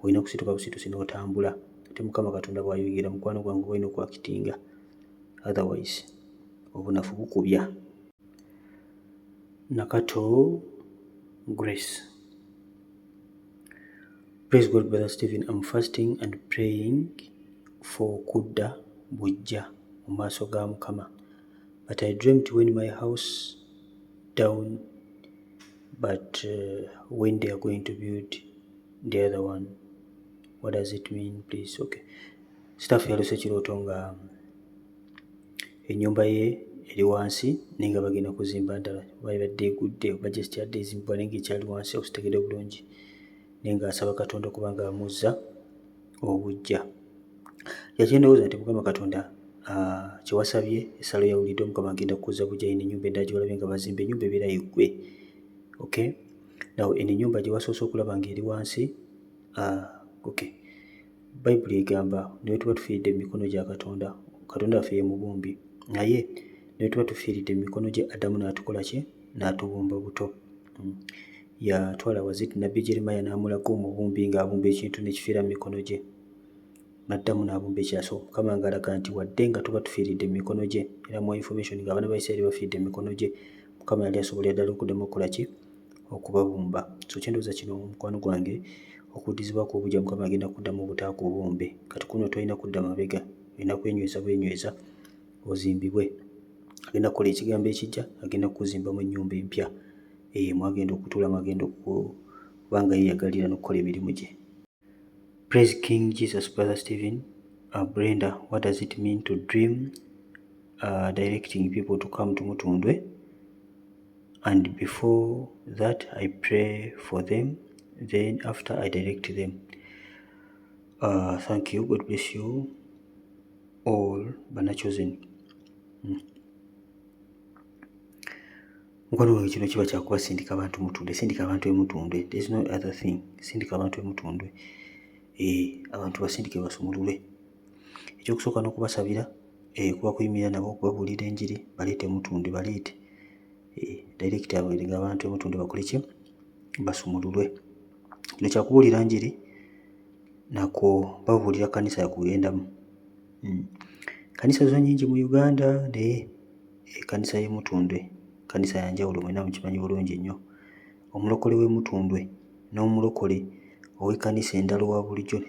olina kusituka busitusi n'otambula. Ate Mukama Katonda bw'ayogera, mukwano gwange, oba olina okuactinga, otherwise obunafu bukubya. Nakato Grace. Praise God, Brother Stephen. I'm fasting and praying for kudda bujja mu maaso ga Mukama, but I dreamt when my house down, but when they are going to build the other one. What does it mean, please? Okay, staff yalose ekirooto nga ennyumba ye eri wansi, naye nga bagenda kuzimba ndala, oba ebadde egudde oba just yadde ezimbibwa naye ng'ekyali wansi, okusitegedde bulungi, naye ng'asaba Katonda okuba nga amuzza obuggya. Yakyendowooza nti Mukama Katonda kyewasabye, essala yawuliddwa, Mukama agenda kukuzza buggya. Eno ennyumba endala gy'olabye nga bazimba, ennyumba ebeera yeggwe. Okay, now eno ennyumba gye wasoose okulaba ng'eri wansi, okay, Bayibuli egamba ne bwe tuba tufiiridde mu mikono gya Katonda, Katonda waffe ye mubumbi, naye ne bwe tuba tufiiridde mu mikono gye, addamu n'atukola ki? N'atubumba buto. Yatwala waziti nabbi Jeremiya n'amulaga omubumbi ng'abumba ekintu ne kifiira mu mikono gye, n'addamu n'abumba ekirala. So Mukama ng'alaga nti wadde nga tuba tufiiridde mu mikono gye, era mu information ng'abaana ba Isirayiri bafiiridde mu mikono gye, Mukama yali asobolera ddala okuddamu okukola ki? Okubabumba. So kyendowooza kino, mukwano gwange, okuddizibwako obuggya, Mukama agenda kuddamu obutaakubumbe. Kati kuno tolina kudda mabega, olina kwenyweza bwenyweza ozimbibwe. Agenda kukola ekigambo ekijja, agenda kukuzimbamu ennyumba empya mwagenda okutuula, mwagenda okuba nga yeeyagalira n'okukola emirimu gye. Praise King Jesus, Brother Stephen. Brenda, what does it mean to dream directing people to come to Mutundwe? And before that I pray for them, then after I direct them. Thank you. God bless you all, bana Chosen. Mukwano gwange, kino kiba kyakubasindika abantu Mutundwe. Sindika abantu eMutundwe. There's no other thing. Sindika abantu eMutundwe. Abantu basindike basumululwe. Ekyokusooka n'okubasabira, kuba kuyimirira nabo okubabuulira enjiri. Baleete Mutundwe, baleete, direct abantu eMutundwe bakole ki? Basumululwe. Kino kyakubuulira njiri nako babuulira kanisa yakugendamu. Kanisa zo nyingi mu Uganda, naye ekkanisa y'eMutundwe kanisa yanjawulo. Mwena mukimanyi bulungi nnyo. Omulokole w'eMutundwe n'omulokole ow'ekkanisa endala owa bulijjo,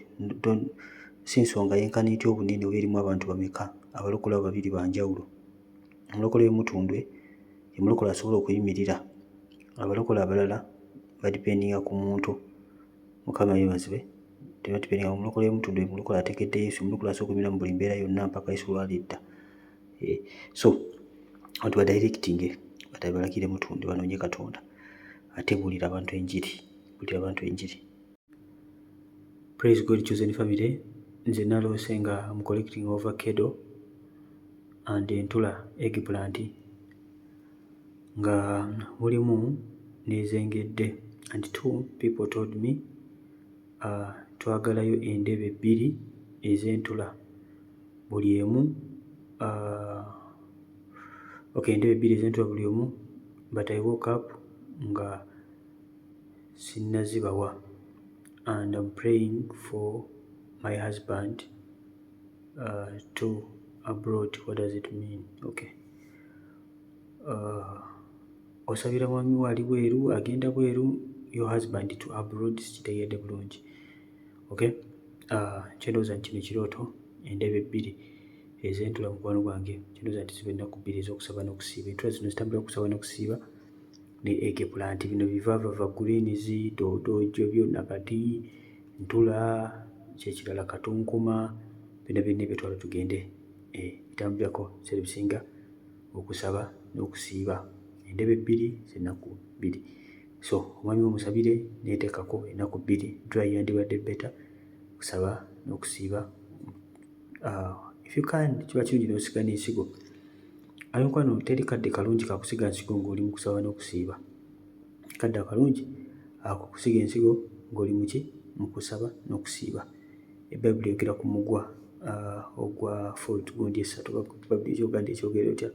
si nsonga yenkana etya obunene oba erimu abantu bameka, abalokole abo babiri banjawulo. Omulokole w'eMutundwe ye mulokole asobola okuyimirira. Abalokole abalala badependinga ku muntu. Mukama yeebazibwe, tebadependinga. Omulokole w'eMutundwe ye mulokole ategedde Yesu, omulokole asobola okuyimirira mu buli mbeera yonna mpaka Yesu lw'alidda. So abantu badirectinge, balagire Mutundwe banoonye Katonda. Ate buulira abantu enjiri, buulira abantu enjiri. Praise God, Chosen family. Nze naloose nga am collecting avocado and entula, eggplant, nga mulimu n'ezengedde, and two people told me twagalayo endebe bbiri ez'entula buli emu. Okay, endebe bbiri ez'entula buli omu, but I woke up nga sinnazibawa, and I'm praying for my husband to abroad. What does it mean? Okay. Osabira mwami wo ali bweru, agenda bweru, your husband to abroad, sikitegedde bulungi. Okay, kyendowooza nti kino kirooto, endebe bbiri ez'entula, mukwano gwange, kyendowooza nti ziba ennaku 2 ez'okusaba n'okusiiba. Entula zino zitambulira kusaba n'okusiiba ne eggplant. Bino bivaavava, greens, doodo, byonna kati ntula, kyekirala katunkuma, byonna byonna ebyetwala tugende, bitambulirako biseera ebisinga okusaba n'okusiiba. Endebe bbiri z'ennaku 2. So omwami wo musabire, neeteekako ennaku 2 dry, yandibadde better okusaba n'okusiiba. If you can, kiba kirungi n'osiga n'ensigo. Aye mukwano, teri kadde kalungi kakusiga nsigo ng'oli mu kusaba n'okusiiba. Kadde akalungi ako kusiga ensigo ng'oli muki? Mu kusaba n'okusiiba. Ebayibuli eyogera ku mugwa ogwa fault gundi esatu. Bayibuli Uganda ekyogera otya?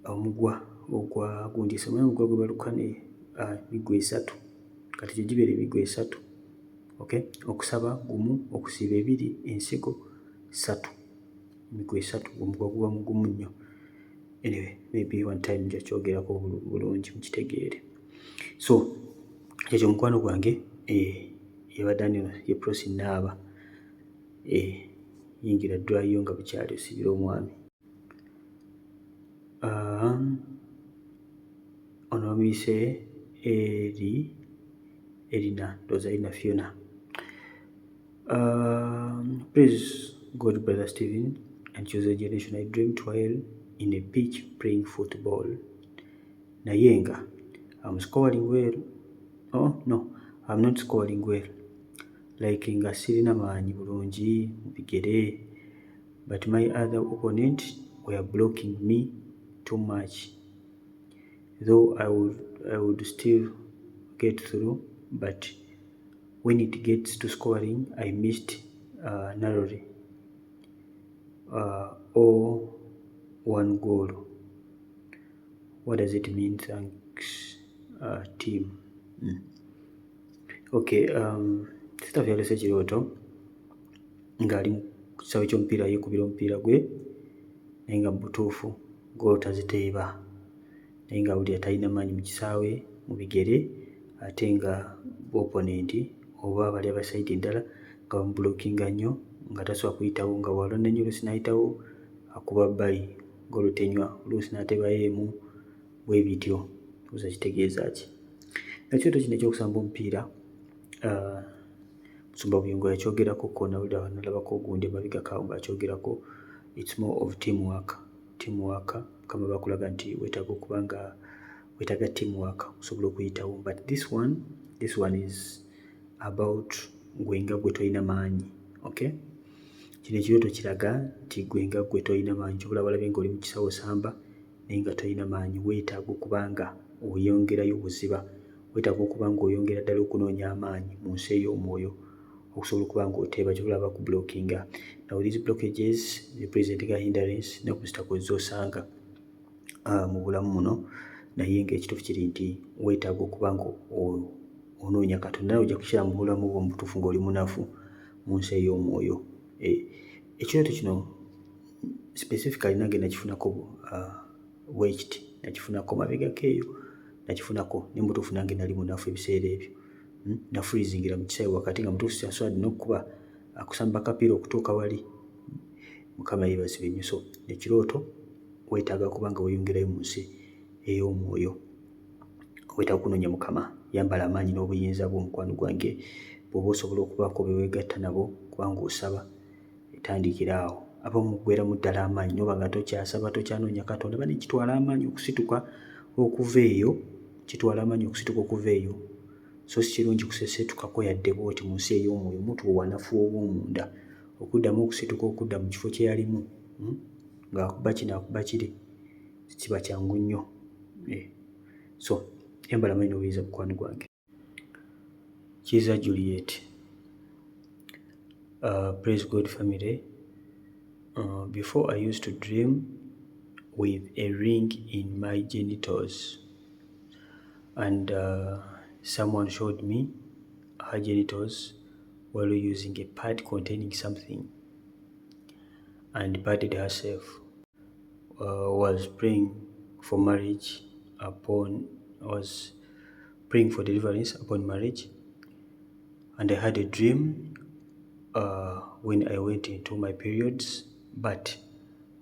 Omugwa ogwa gundi esatu, omanyi omugwa gwe baluka ne migwa esatu? Kati gyo gibeera emigwa esatu. Okay, okusaba gumu, okusiiba ebiri, ensigo ssatu, emigwa esatu. Omugwa guba mugumu nnyo. Anyway, maybe one time nja kyogerako bulungi mukitegeere. So kyekyo, mukwano gwange, yabadde ani? Ye Prosi Naaba. Yingira ddwayo nga bukyali, osibira omwami. Ono bamuyise eri Erina, ndowooza Erina Fiona. Praise God, Brother Stephen and Chosen Generation. I dreamt while in a pitch playing football, naye nga I'm scoring well. Oh no, I'm not scoring well, like nga sirina maanyi bulungi mu bigere, but my other opponent were blocking me too much, though I would still get through, but when it gets to scoring I missed narrowly or one goal. What does it mean? Thanks, team. Okay, Sitafu yalese ekirooto ng'ali mu kisaawe ky'omupiira, yeekubira omupiira gwe, naye nga mu butuufu ggoolo taziteeba, naye ng'awulira talina maanyi mu kisaawe mu bigere, ate nga opponent oba bali aba side endala nga bamublockinga nnyo, nga tasobola kuyitawo, nga bw'alwana nnyo oluusi n'ayitawo akuba bbali, ggoolo tenywa, oluusi n'ateebayo emu, bwe bityo. Ndowooza kitegeeza ki ekirooto kino ekyokusamba omupiira? Musumba Buyingo yakyogerako ko, nawulira nalabako gundi emabegako awo ng'akyogerako. It's more of team work. Teamwork, Mukama bakulaga nti weetaaga okuba nga weetaaga teamwork okusobola okuyitawo. But this one is about gwe nga gwe tolina maanyi, okay? Kino ekirooto kiraga nti gwe nga gwe tolina maanyi. Kyobula walabye ng'oli mu kisawo osamba naye nga tolina maanyi. Weetaaga okuba nga oyongerayo buziba, weetaaga okuba nga oyongera ddala okunoonya amaanyi mu nsi ey'omwoyo okusobola okuba nga oteeba. Kyobula bakublockinga. Now these blockages represent ga hindrance ne obstacles z'osanga mu bulamu muno, naye ng'ekituufu kiri nti weetaaga okuba nga onoonya Katonda, naye ojja kukira mu bulamu bwo mubutuufu ng'oli munafu mu nsi ey'omwoyo. Ekirooto kino specifically nange nakifunako bwekiti, nakifunako mabegako eyo, nakifunako ne mubutuufu nange nali munafu ebiseera ebyo. Nafreezingira mu kisaawe wakati nga mutuufu syasobola n'okkuba akusamba akapiira okutuuka wali. Mukama yeebazibwe nnyo. So ekirooto weetaaga kuba nga weeyongerayo mu nsi ey'omwoyo, weetaaga okunoonya Mukama. Yambala amaanyi n'obuyinza bwo, mukwano gwange. Bw'oba osobola okubaako be weegatta nabo kubanga osaba, etandikira awo. Abamu muggweeramu ddala amaanyi noba nga tokyasaba, tokyanoonya Katonda. Bane kitwala amaanyi okusituka okuva eyo, kitwala amaanyi okusituka okuva eyo. So si kirungi kuseseetukako yadde bw'oti mu nsi ey'omwoyo. Omuntu wanafu ow'omunda okuddamu okusituka okudda mu kifo kye yalimu, ng'akuba kino akuba kiri, kiba kyangu nnyo. So yambala amaanyi n'obuyinza, mukwano gwange. Kiza Juliet. Praise God, family. Before I used to dream with a ring in my genitals and someone showed me her genitals while using a pad containing something and padded herself. Was praying for marriage upon, was praying for deliverance upon marriage, and I had a dream when I went into my periods, but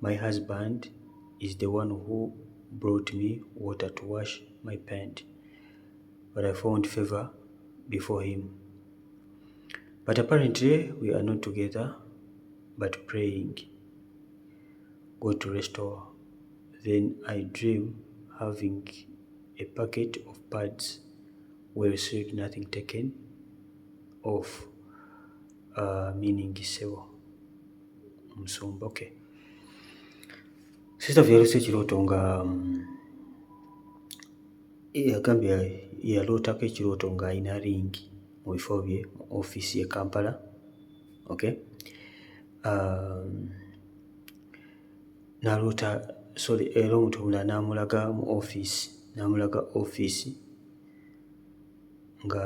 my husband is the one who brought me water to wash my pant, but I found favor before him. But apparently we are not together, but praying God to restore. Then I dream having a packet of pads well sealed, nothing taken off, meaning ssebo musumba. Okay, sister yaloose ekirooto nga yagambye yalootako ekirooto ng'alina ring mu bifo bye mu ofiisi ye Kampala, okay? N'aloota, sorry, era omuntu omulala n'amulaga mu ofiisi, n'amulaga ofiisi nga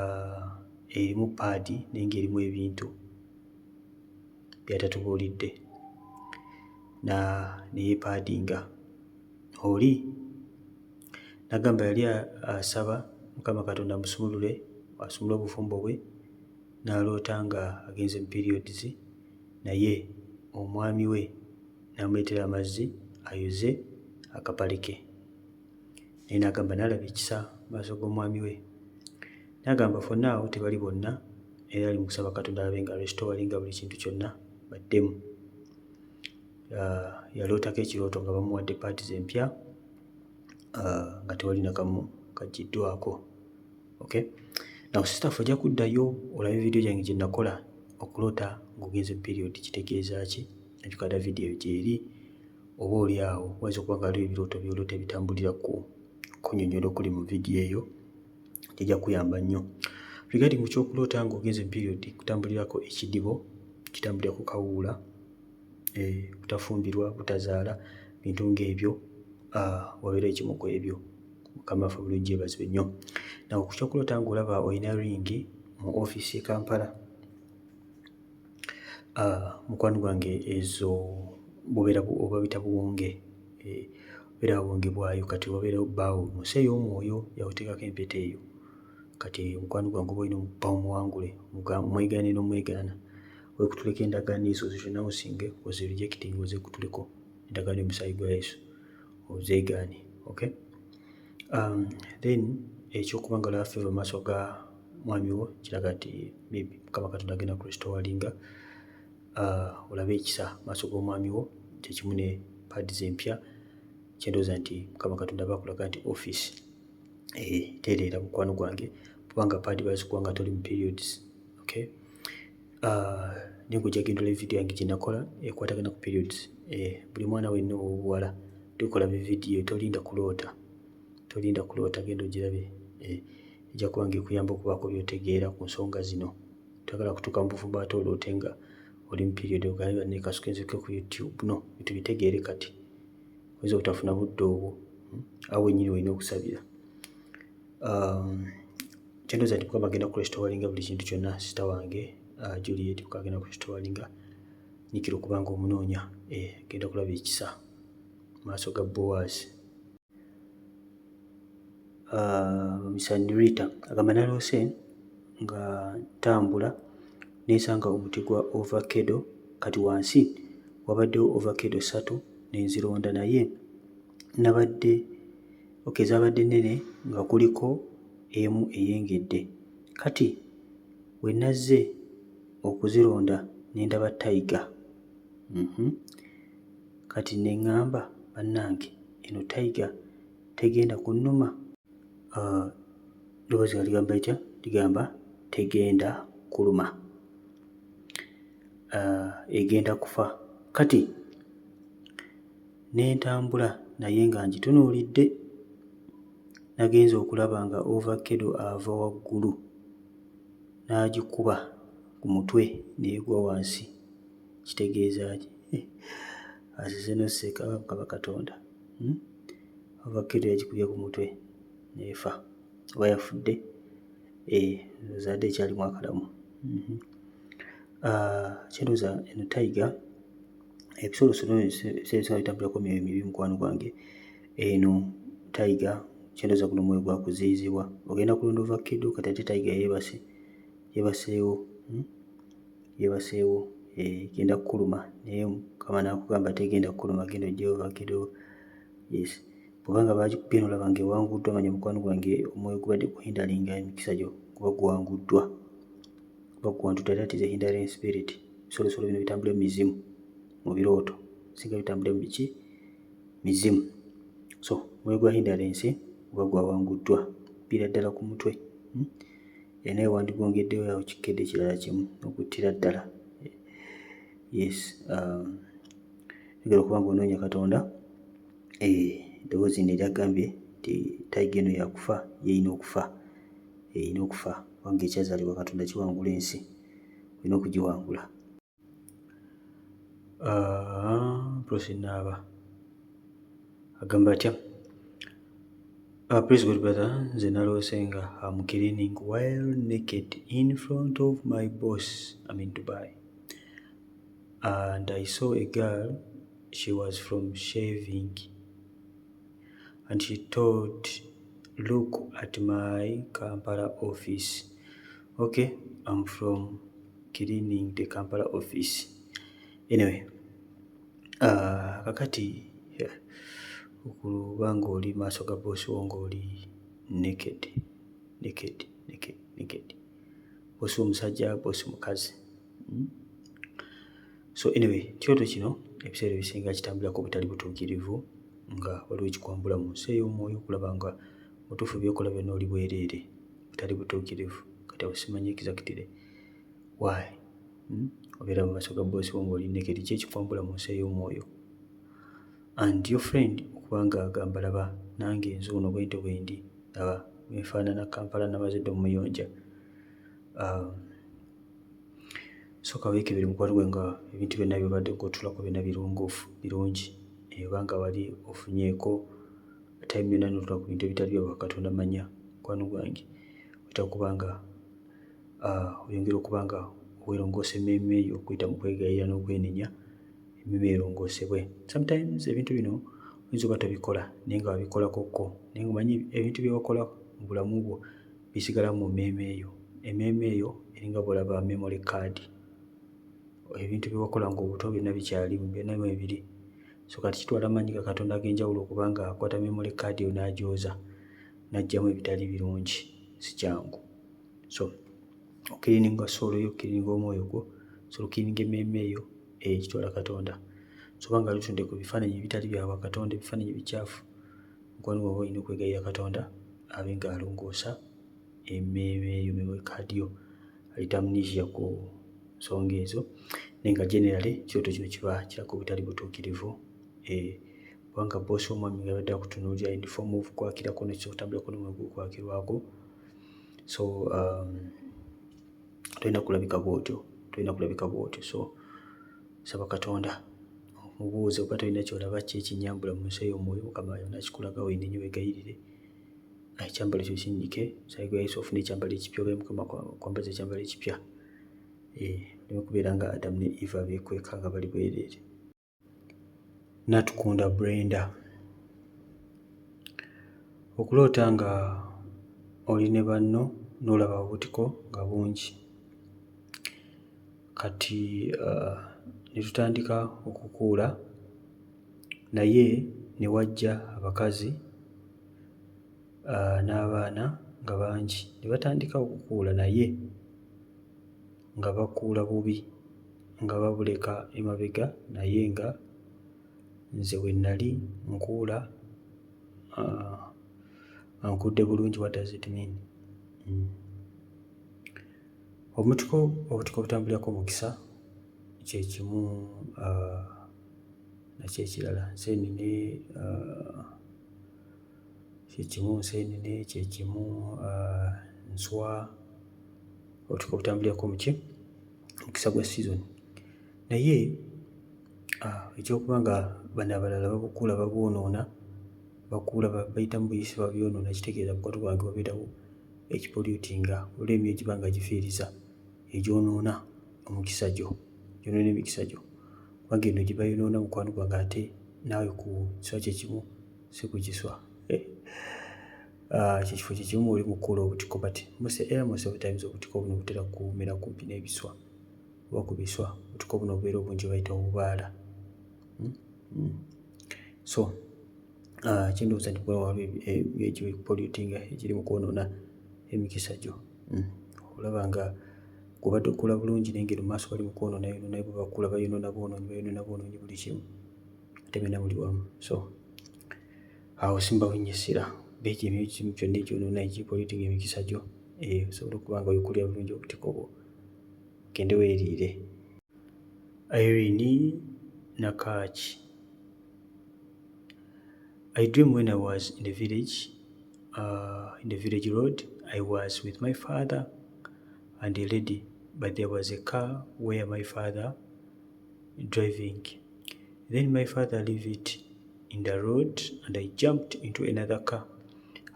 erimu pad naye ng'erimu ebintu by'atatubuulidde na ne yeepaadinga oli. N'agamba yali asaba Mukama Katonda amusumulule, asumulule obufumbo bwe, n'aloota nga agenze mu periods naye omwami we n'amuleetera amazzi ayoze akapale ke, naye n'agamba n'alaba ekisa mu maaso g'omwami we. N'agamba for now tebali bonna, era ali mu kusaba Katonda alabe nga restoringa buli kintu kyonna baddemu. Yalootako ekirooto nga bamuwadde pads empya nga tewali nakamu kaggyiddwako, okay? Now sister ffe ojja kuddayo olabe vidiyo gyange gye nakola, okuloota ng'ogenze period kitegeeza ki. Najukada vidiyo gyeri, oba oli awo wayinza okuba nga waliwo ebirooto by'oloota ebitambulira ku kunnyonnyola okuli mu vidiyo eyo, kijja kuyamba nnyo. Regarding ku ky'okuloota ng'ogenze mu period, kutambulirako ekidibo, kitambulira ku kawuula, butafumbirwa, butazaala, bintu ng'ebyo, wabeera ekimu ku ebyo. Mukama waffe bulungi yeebazibwe nnyo. Nawe ku ky'okuloota ng'olaba olina ring mu ofiisi e Kampala, mukwano gwange, ezo bubeera oba buyita buwonge, bubeera buwonge bwayo. Kati wabeerawo bbaawo mu nsi ey'omwoyo yakuteekako empeta eyo. Kati mukwano gwange, oba olina obba omuwangule, omwegaane n'omwegaana, weekutuleko endagaano ezo ozirenouncinge, ozirejectinge, ozeekutuleko endagaano y'omusaayi gwa Yesu, ozeegaane, okay? Then ekyokuba nga olaba favor mu maaso ga mwami wo kiraga nti maybe Mukama Katonda agenda kurestoringa, olabe ekisa mu maaso g'omwami wo, kyekimu ne pads empya. Kyendowooza nti Mukama Katonda aba akulaga nti office tereera, mukwano gwange, kubanga pad bazikuwa nga toli mu periods, okay? Naye ng'ojja genda olaba video yange gye nakola ekwatagana ku periods. Buli mwana wenna ow'obuwala tukola vidiyo, tolinda kuloota, tolinda kuloota, genda ogirabe. Ejja kuba nga ekuyamba okubaako by'otegeera ku nsonga zino. Toyagala kutuuka mu bufumbo ate oloote nga oli mu period ogambe, "Banne, kasooke nzike ku YouTube." No, tubitegeere kati. Oyinza obutafuna budde obwo, Awo wennyini olina okusabira. Kyendowooza nti Mukama agenda kurestoringa buli kintu kyonna. Sister wange Juliet, Mukama agenda kurestoringa. Nyiikira okuba nga omunoonya, genda kulaba ekisa mu maaso ga Boaz. Miss Rita agamba, "Naloose nga ntambula nensanga omuti gwa avocado. Kati wansi wabaddewo avocado 3 ne nzironda, naye nabadde, okay, zaabadde nnene nga kuliko emu eyengedde. Kati we nazze okuzironda ne ndaba tiger. Kati ne ŋŋamba, bannange, eno tiger tegenda kunnuma?" Eddoboozi nga ligamba litya? Ligamba, "Tegenda kuluma, egenda kufa." "Kati ne ntambula naye nga ngitunuulidde. Nagenze okulaba nga avocado ava waggulu n'agikuba ku mutwe n'egwa wansi. Kitegeeza ki?" Asese n'osseka. Mukama Katonda, Avocado yagikubye ku mutwe n'efa, oba yafudde? Ndowooza yadde ekyalimu akalamu. Kyendowooza eno tiger, ebisolosolo ebiseera ebisinga bitambulirako myoyo mibi, mukwano gwange. Eno tiger, kyendowooza guno omwoyo gwa kuziyizibwa. Ogenda kulonda ovakkedo, kati ate tiger yeebase, yeebaseewo, Yeebaseewo, egenda kkuluma, naye Mukama n'akugamba, "Tegenda kkuluma, genda oggyeyo ovakkedo." Yes, bw'oba nga baagikubye n'olaba ng'ewanguddwa, manya, mukwano gwange, omwoyo gubadde guhinderinga emikisa gyo guba guwanguddwa, guba guwanguddwa. That is a hindering spirit. Ebisolosolo bino bitambulira mu mizimu, mu birooto singa bitambulira mu biki? Mizimu. So omwoyo gwa hindrance guba gwawanguddwa, bbira ddala ku mutwe, Era naye wandigwongeddeyo awo kikkedde ekirala kimu okuttira ddala. Yes, oyagala okuba ng'onoonya Katonda, eddoboozi lino eryagambye nti tiger eno yakufa, ye erina okufa, erina okufa, kubanga ekyazaalibwa Katonda kiwangula ensi, olina okugiwangula. Prossy Naaba agamba atya? "Praise God, brother. Nze naloose nga I'm cleaning while naked in front of my boss. I'm in Dubai. And I saw a girl, she was from shaving. And she told, 'Look at my Kampala office.' Okay, I'm from cleaning the Kampala office." Anyway, kakati yeah, okuba ng'oli maaso ga boss wo ng'oli naked, naked, naked, naked. Boss omusajja, boss mukazi. So anyway, ekirooto kino ebiseera ebisinga kitambulirako obutali butuukirivu, nga waliwo ekikwambula mu nsi ey'omwoyo okulaba nga mutuufu by'okola byonna oli bwereere, butali butuukirivu. Kati awo simanyi exactly why, Obeera mu maaso ga boss wo ng'oli naked. Ki ekikwambula mu nsi ey'omwoyo? And your friend okuba nga agamba, "Laba nange nze ono bwentyo bwe ndi, laba bwe nfaanana, Kampala namaze dda omuyonja." Sooka weekebere, mukwano gwe, nga ebintu byonna by'obadde ng'otuulako byonna birongoofu, birungi, oba nga wali ofunyeeko time yonna n'otuula ku bintu ebitali bya Katonda. Manya, mukwano gwange, oyita kuba nga oyongera okuba nga weerongoosa emmeeme yo okuyita mu kwegayirira n'okwenenya, emmeeme erongoosebwe. Sometimes ebintu bino oyinza oba tobikola naye nga wabikolakokko, naye ng'omanyi ebintu bye wakola mu bulamu bwo bisigala mu mmeeme yo. Emmeeme eyo eringa bw'olaba memory card, ebintu bye wakola ng'obuto byonna bikyalimu, byonna mwebiri. So kati kitwala amaanyi ga Katonda ag'enjawulo okuba nga akwata memory card eyo n'agyoza n'aggyamu ebitali birungi. Si kyangu. So ocleaninga soul yo, ocleaninga omwoyo gwo, so ocleaninga emmeeme eyo, ekitwala Katonda. So oba nga lutudde ku bifaananyi ebitali bya bwakatonda, ebifaananyi ebikyafu, mukwano gwange, olina okwegayirira Katonda abe ng'alongoosa emmeeme yo, memory card yo, aleeta amnesia ku nsonga ezo. Naye nga generally ekirooto kino kiba kiraga obutali butuukirivu, kubanga boosi w'omwami nga yabadde akutunuulira in form of kwakirako nekisobola otambulirako n'omwoyo gw'okwakirwako. So tolina kulabika bw'otyo, tolina kulabika bw'otyo. So saba Katonda, omubuuze oba tolina kyolaba ki ekinyambula mu nsi ey'omwoyo. Mukama nakikulaga, wenenye, weegayirire ekyambalo kyo kinnyike. Musaayi gwa Yesu ofune ekyambalo ekipya, oba Mukama kwambaza ekyambalo ekipya, oleme kubeera nga Adamu ne Eva abeekweka nga bali bwereere. Natukunda Brenda, okuloota nga oli ne banno n'olaba obutiko nga bungi, kati ne tutandika okukuula, naye ne wajja abakazi n'abaana nga bangi ne batandika okukuula, naye nga bakuula bubi, nga babuleka emabega, naye nga nze we nali nkuula nga nkudde bulungi. What does it mean? Omutiko, obutiko obutambulirako mukisa kye kimu nakyo ekirala nseenene, kye kimu nseenene, kye kimu nswa. Obutiko obutambulirako muki? Mukisa gwa season. Naye ekyokuba nga bano abalala babukuula, babwonoona, bakuula bayitamu buyisi, babyonoona, kitegeeza mukwano gwange wabeerawo ekipollutinga olwo emyoyo giba nga gifiiriza, egyonoona omukisa gyo, gyonoona emikisa gyo, kubanga eno gye bayonoona, mukwano gwange, ate naawe ku kiswa kye kimu, si ku kiswa, kyekifo kye kimu oli mukuula obutiko. But most, era most of the times obutiko buno butera kumera kumpi n'ebiswa oba ku biswa. Obutiko buno obubeera obungi bayita obubaala. So kindowooza nti waliwo emyoyo egipollutinga egiri mu kwonoona emikisa gyo. Olaba nga gw'obadde okula bulungi, naye ng'eno mu maaso bali mu kwonoona yonoona. Bwe bakula bayonoona bwonoonyi, bayonoona bwonoonyi buli kimu, ate byonna muli wamu. So awo simbawo nnyo essira beegi emyoyo gimu gyonna egyonoona, egipollutinga emikisa gyo, osobola okuba nga weekulira bulungi obutiko bwo, ogende weeriire. Irene Nakaaki, I dream when I was in the village, in the village road. I was with my father and a lady, but there was a car where my father driving. Then my father leave it in the road and I jumped into another car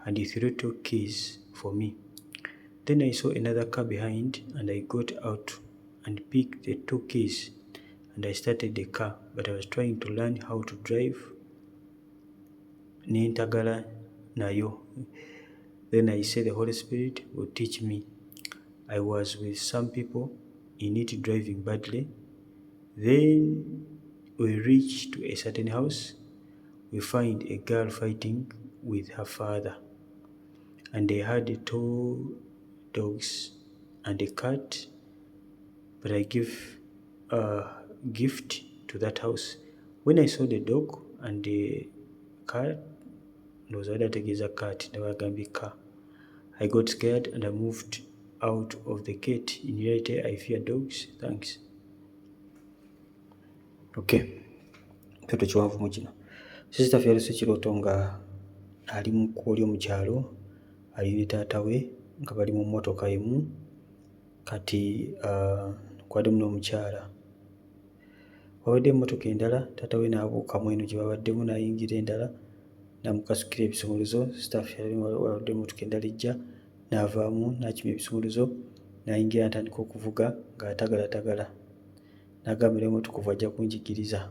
and he threw two keys for me. Then I saw another car behind and I got out and picked the two keys and I started the car, but I was trying to learn how to drive nentagala nayo. Then I say the Holy Spirit will teach me. I was with some people in it driving badly. Then we reach to a certain house. We find a girl fighting with her father and they had two dogs and a cat, but I give a gift to that house. When I saw the dog and the cat, ndowooza badde ategeeza cat, nabagambye car, I got scared and I moved out of the gate. In reality, I fear dogs. Thanks. Okay, kyoto kiwanvu mu kino. Sister yalese ekirooto nga ali mu kkubo ly'omukyalo, ali ne taata we nga bali mu mmotoka emu. Kati kwaddemu n'omukyala, wabadde emmotoka endala, taata we n'abuukamu eno gye babaddemu n'ayingira endala n'amukasukira ebisumuluzo. Staff wabadde emmotoka endala ejja, n'avaamu n'akima ebisumuluzo n'ayingira n'atandika okuvuga ng'atagalatagala. N'agamba era omutukuvu ajja kunjigiriza.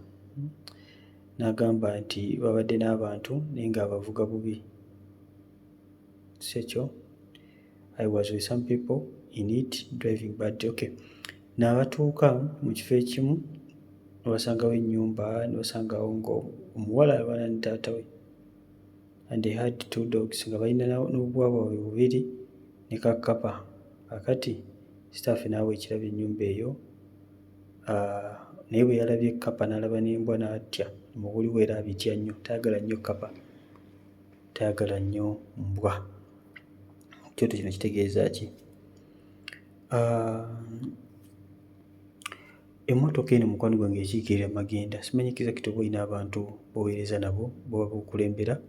N'agamba nti babadde n'abantu naye ng'abavuga bubi. Si ekyo? I was with some people in it driving bad. Okay, n'abatuuka mu kifo ekimu ne basangawo ennyumba, ne basangawo ng'omuwala alwana ne taata we and they had two dogs, nga balina n'obubwa bwabwe bubiri ne kakkapa. Kaakati staff n'awa ekirabo ennyumba eyo. Naye bwe yalabye kkapa n'alaba n'embwa n'atya. Mubuliwo era abitya nnyo, tayagala nnyo kkapa, tayagala nnyo mbwa. Ekyoto kino kitegeeza ki? Emmotoka eno, mukwano gwange, ekiikirira magenda. Simanyi exact oba olina abantu b'oweereza nabo boba bokulembera,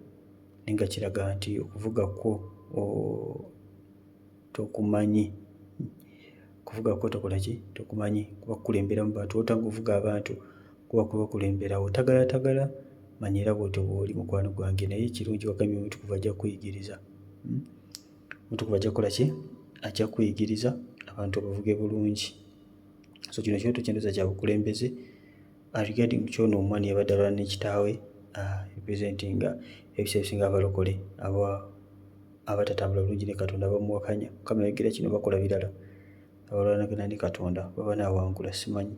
naye nga kiraga nti okuvuga kwo tokumanyi. Kuvuga kwo tokola ki? Tokumanyi, kuba kukulemberamu bantu. Otanga ovuga abantu kuba kubakulembera, otagalatagala. Manya era bw'otyo bw'oli, mukwano gwange, naye ekirungi wagambye Omutukuvu ajja kukuyigiriza. Omutukuvu ajja kukola ki? Ajja kukuyigiriza abantu obavuge bulungi. So kino ekirooto kyendowooza kya bukulembeze. Regarding kyono omwana yabadde alwana ne kitaawe, representinga ebiseera ebisinga abalokole abatatambula bulungi ne Katonda, bamuwakanya. Mukama yayogera kino, bakola birala, abalwanagana ne Katonda baba naawangula simanyi.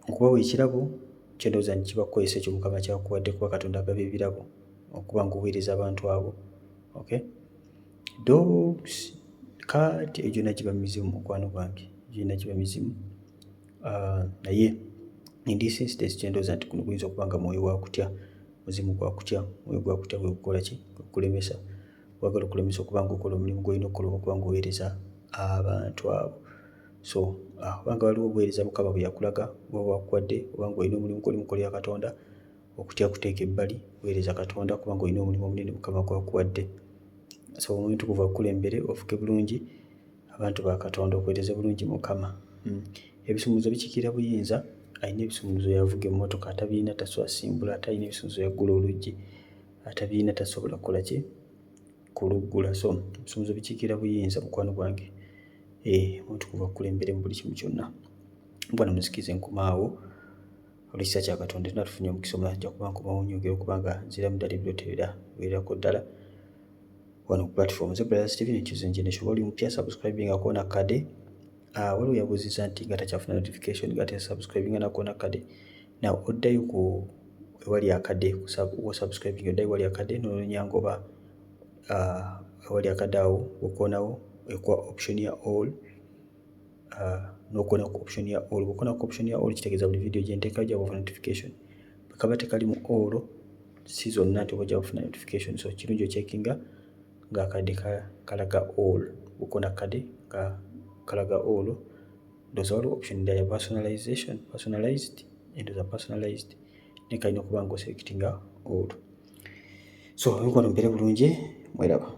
Okubawa ekirabo kyendowooza nti kiba kukozesa ekyo Mukama kyakuwadde, kuba Katonda agaba ebirabo okuba nga oweereza abantu abo. Okay, dogs, cat, egyo gyonna giba mizimu, mukwano gwange, gyonna giba mizimu. Naye in this instance kyendowooza nti guno guyinza okuba nga mwoyo wa kutya, muzimu gwa kutya. Mwoyo gwa kutya gwe gukola ki? Gukulemesa, gwagala okulemesa okuba nga okola omulimu gw'olina okukola oba okuba nga oweereza abantu abo. So obanga waliwo obuweereza Mukama bwe yakulaga oba bwakuwadde, oba nga olina omulimu gw'oli mukolera Katonda, okutya kuteeka ebbali, weereza Katonda kubanga olina omulimu omunene Mukama gwakuwadde. So Omwoyo Omutukuvu akukulembere ofuke bulungi abantu ba Katonda, okuweereze bulungi Mukama. Ebisumuluzo bikiikirira buyinza. Alina ebisumuluzo yavuga emmotoka, atabirina tasobola simbula. Ate alina ebisumuluzo yaggula oluggi, atabirina tasobola kukola ki? Kuluggula. So ebisumuluzo bikiikirira buyinza, mukwano gwange. Omutukuvu akukulembere mu buli kimu kyonna. Bwana muzikize nkomaawo olw'ekisa kya Katonda tuna tufunye omukisa omulala. Nja kuba nkomawo nyongera okuba nga nziramu ddala ebirooto ebira werako ddala wano ku platform ze Brothers TV nekizo njenesho. Oba oli mupya, subscribingako nakade. Waliwo yabuuziza nti nga takyafuna notification nga tesubscribinga nakoona kade. Now oddayo ku ewali akade wo subscribing, oddayo ewali akade nonoonya ngoba ewali akade awo okoonawo, ekuwa option ya all. N'okoona ku option ya all. Bw'okoona ku option ya all, kitegeeza buli video gye nteekayo ojja kufuna notification. Bwe kaba tekali mu all, si zonna nti oba ojja kufuna notification. So kirungi ocheckinga ng'akadde kalaga all. Bw'okoona akadde nga kalaga all, ndowooza waliwo option endala ya personalization, personalized, endowooza personalized, naye kalina okuba nga oselectinga all. So emikwano, mbeere bulungi, mweraba.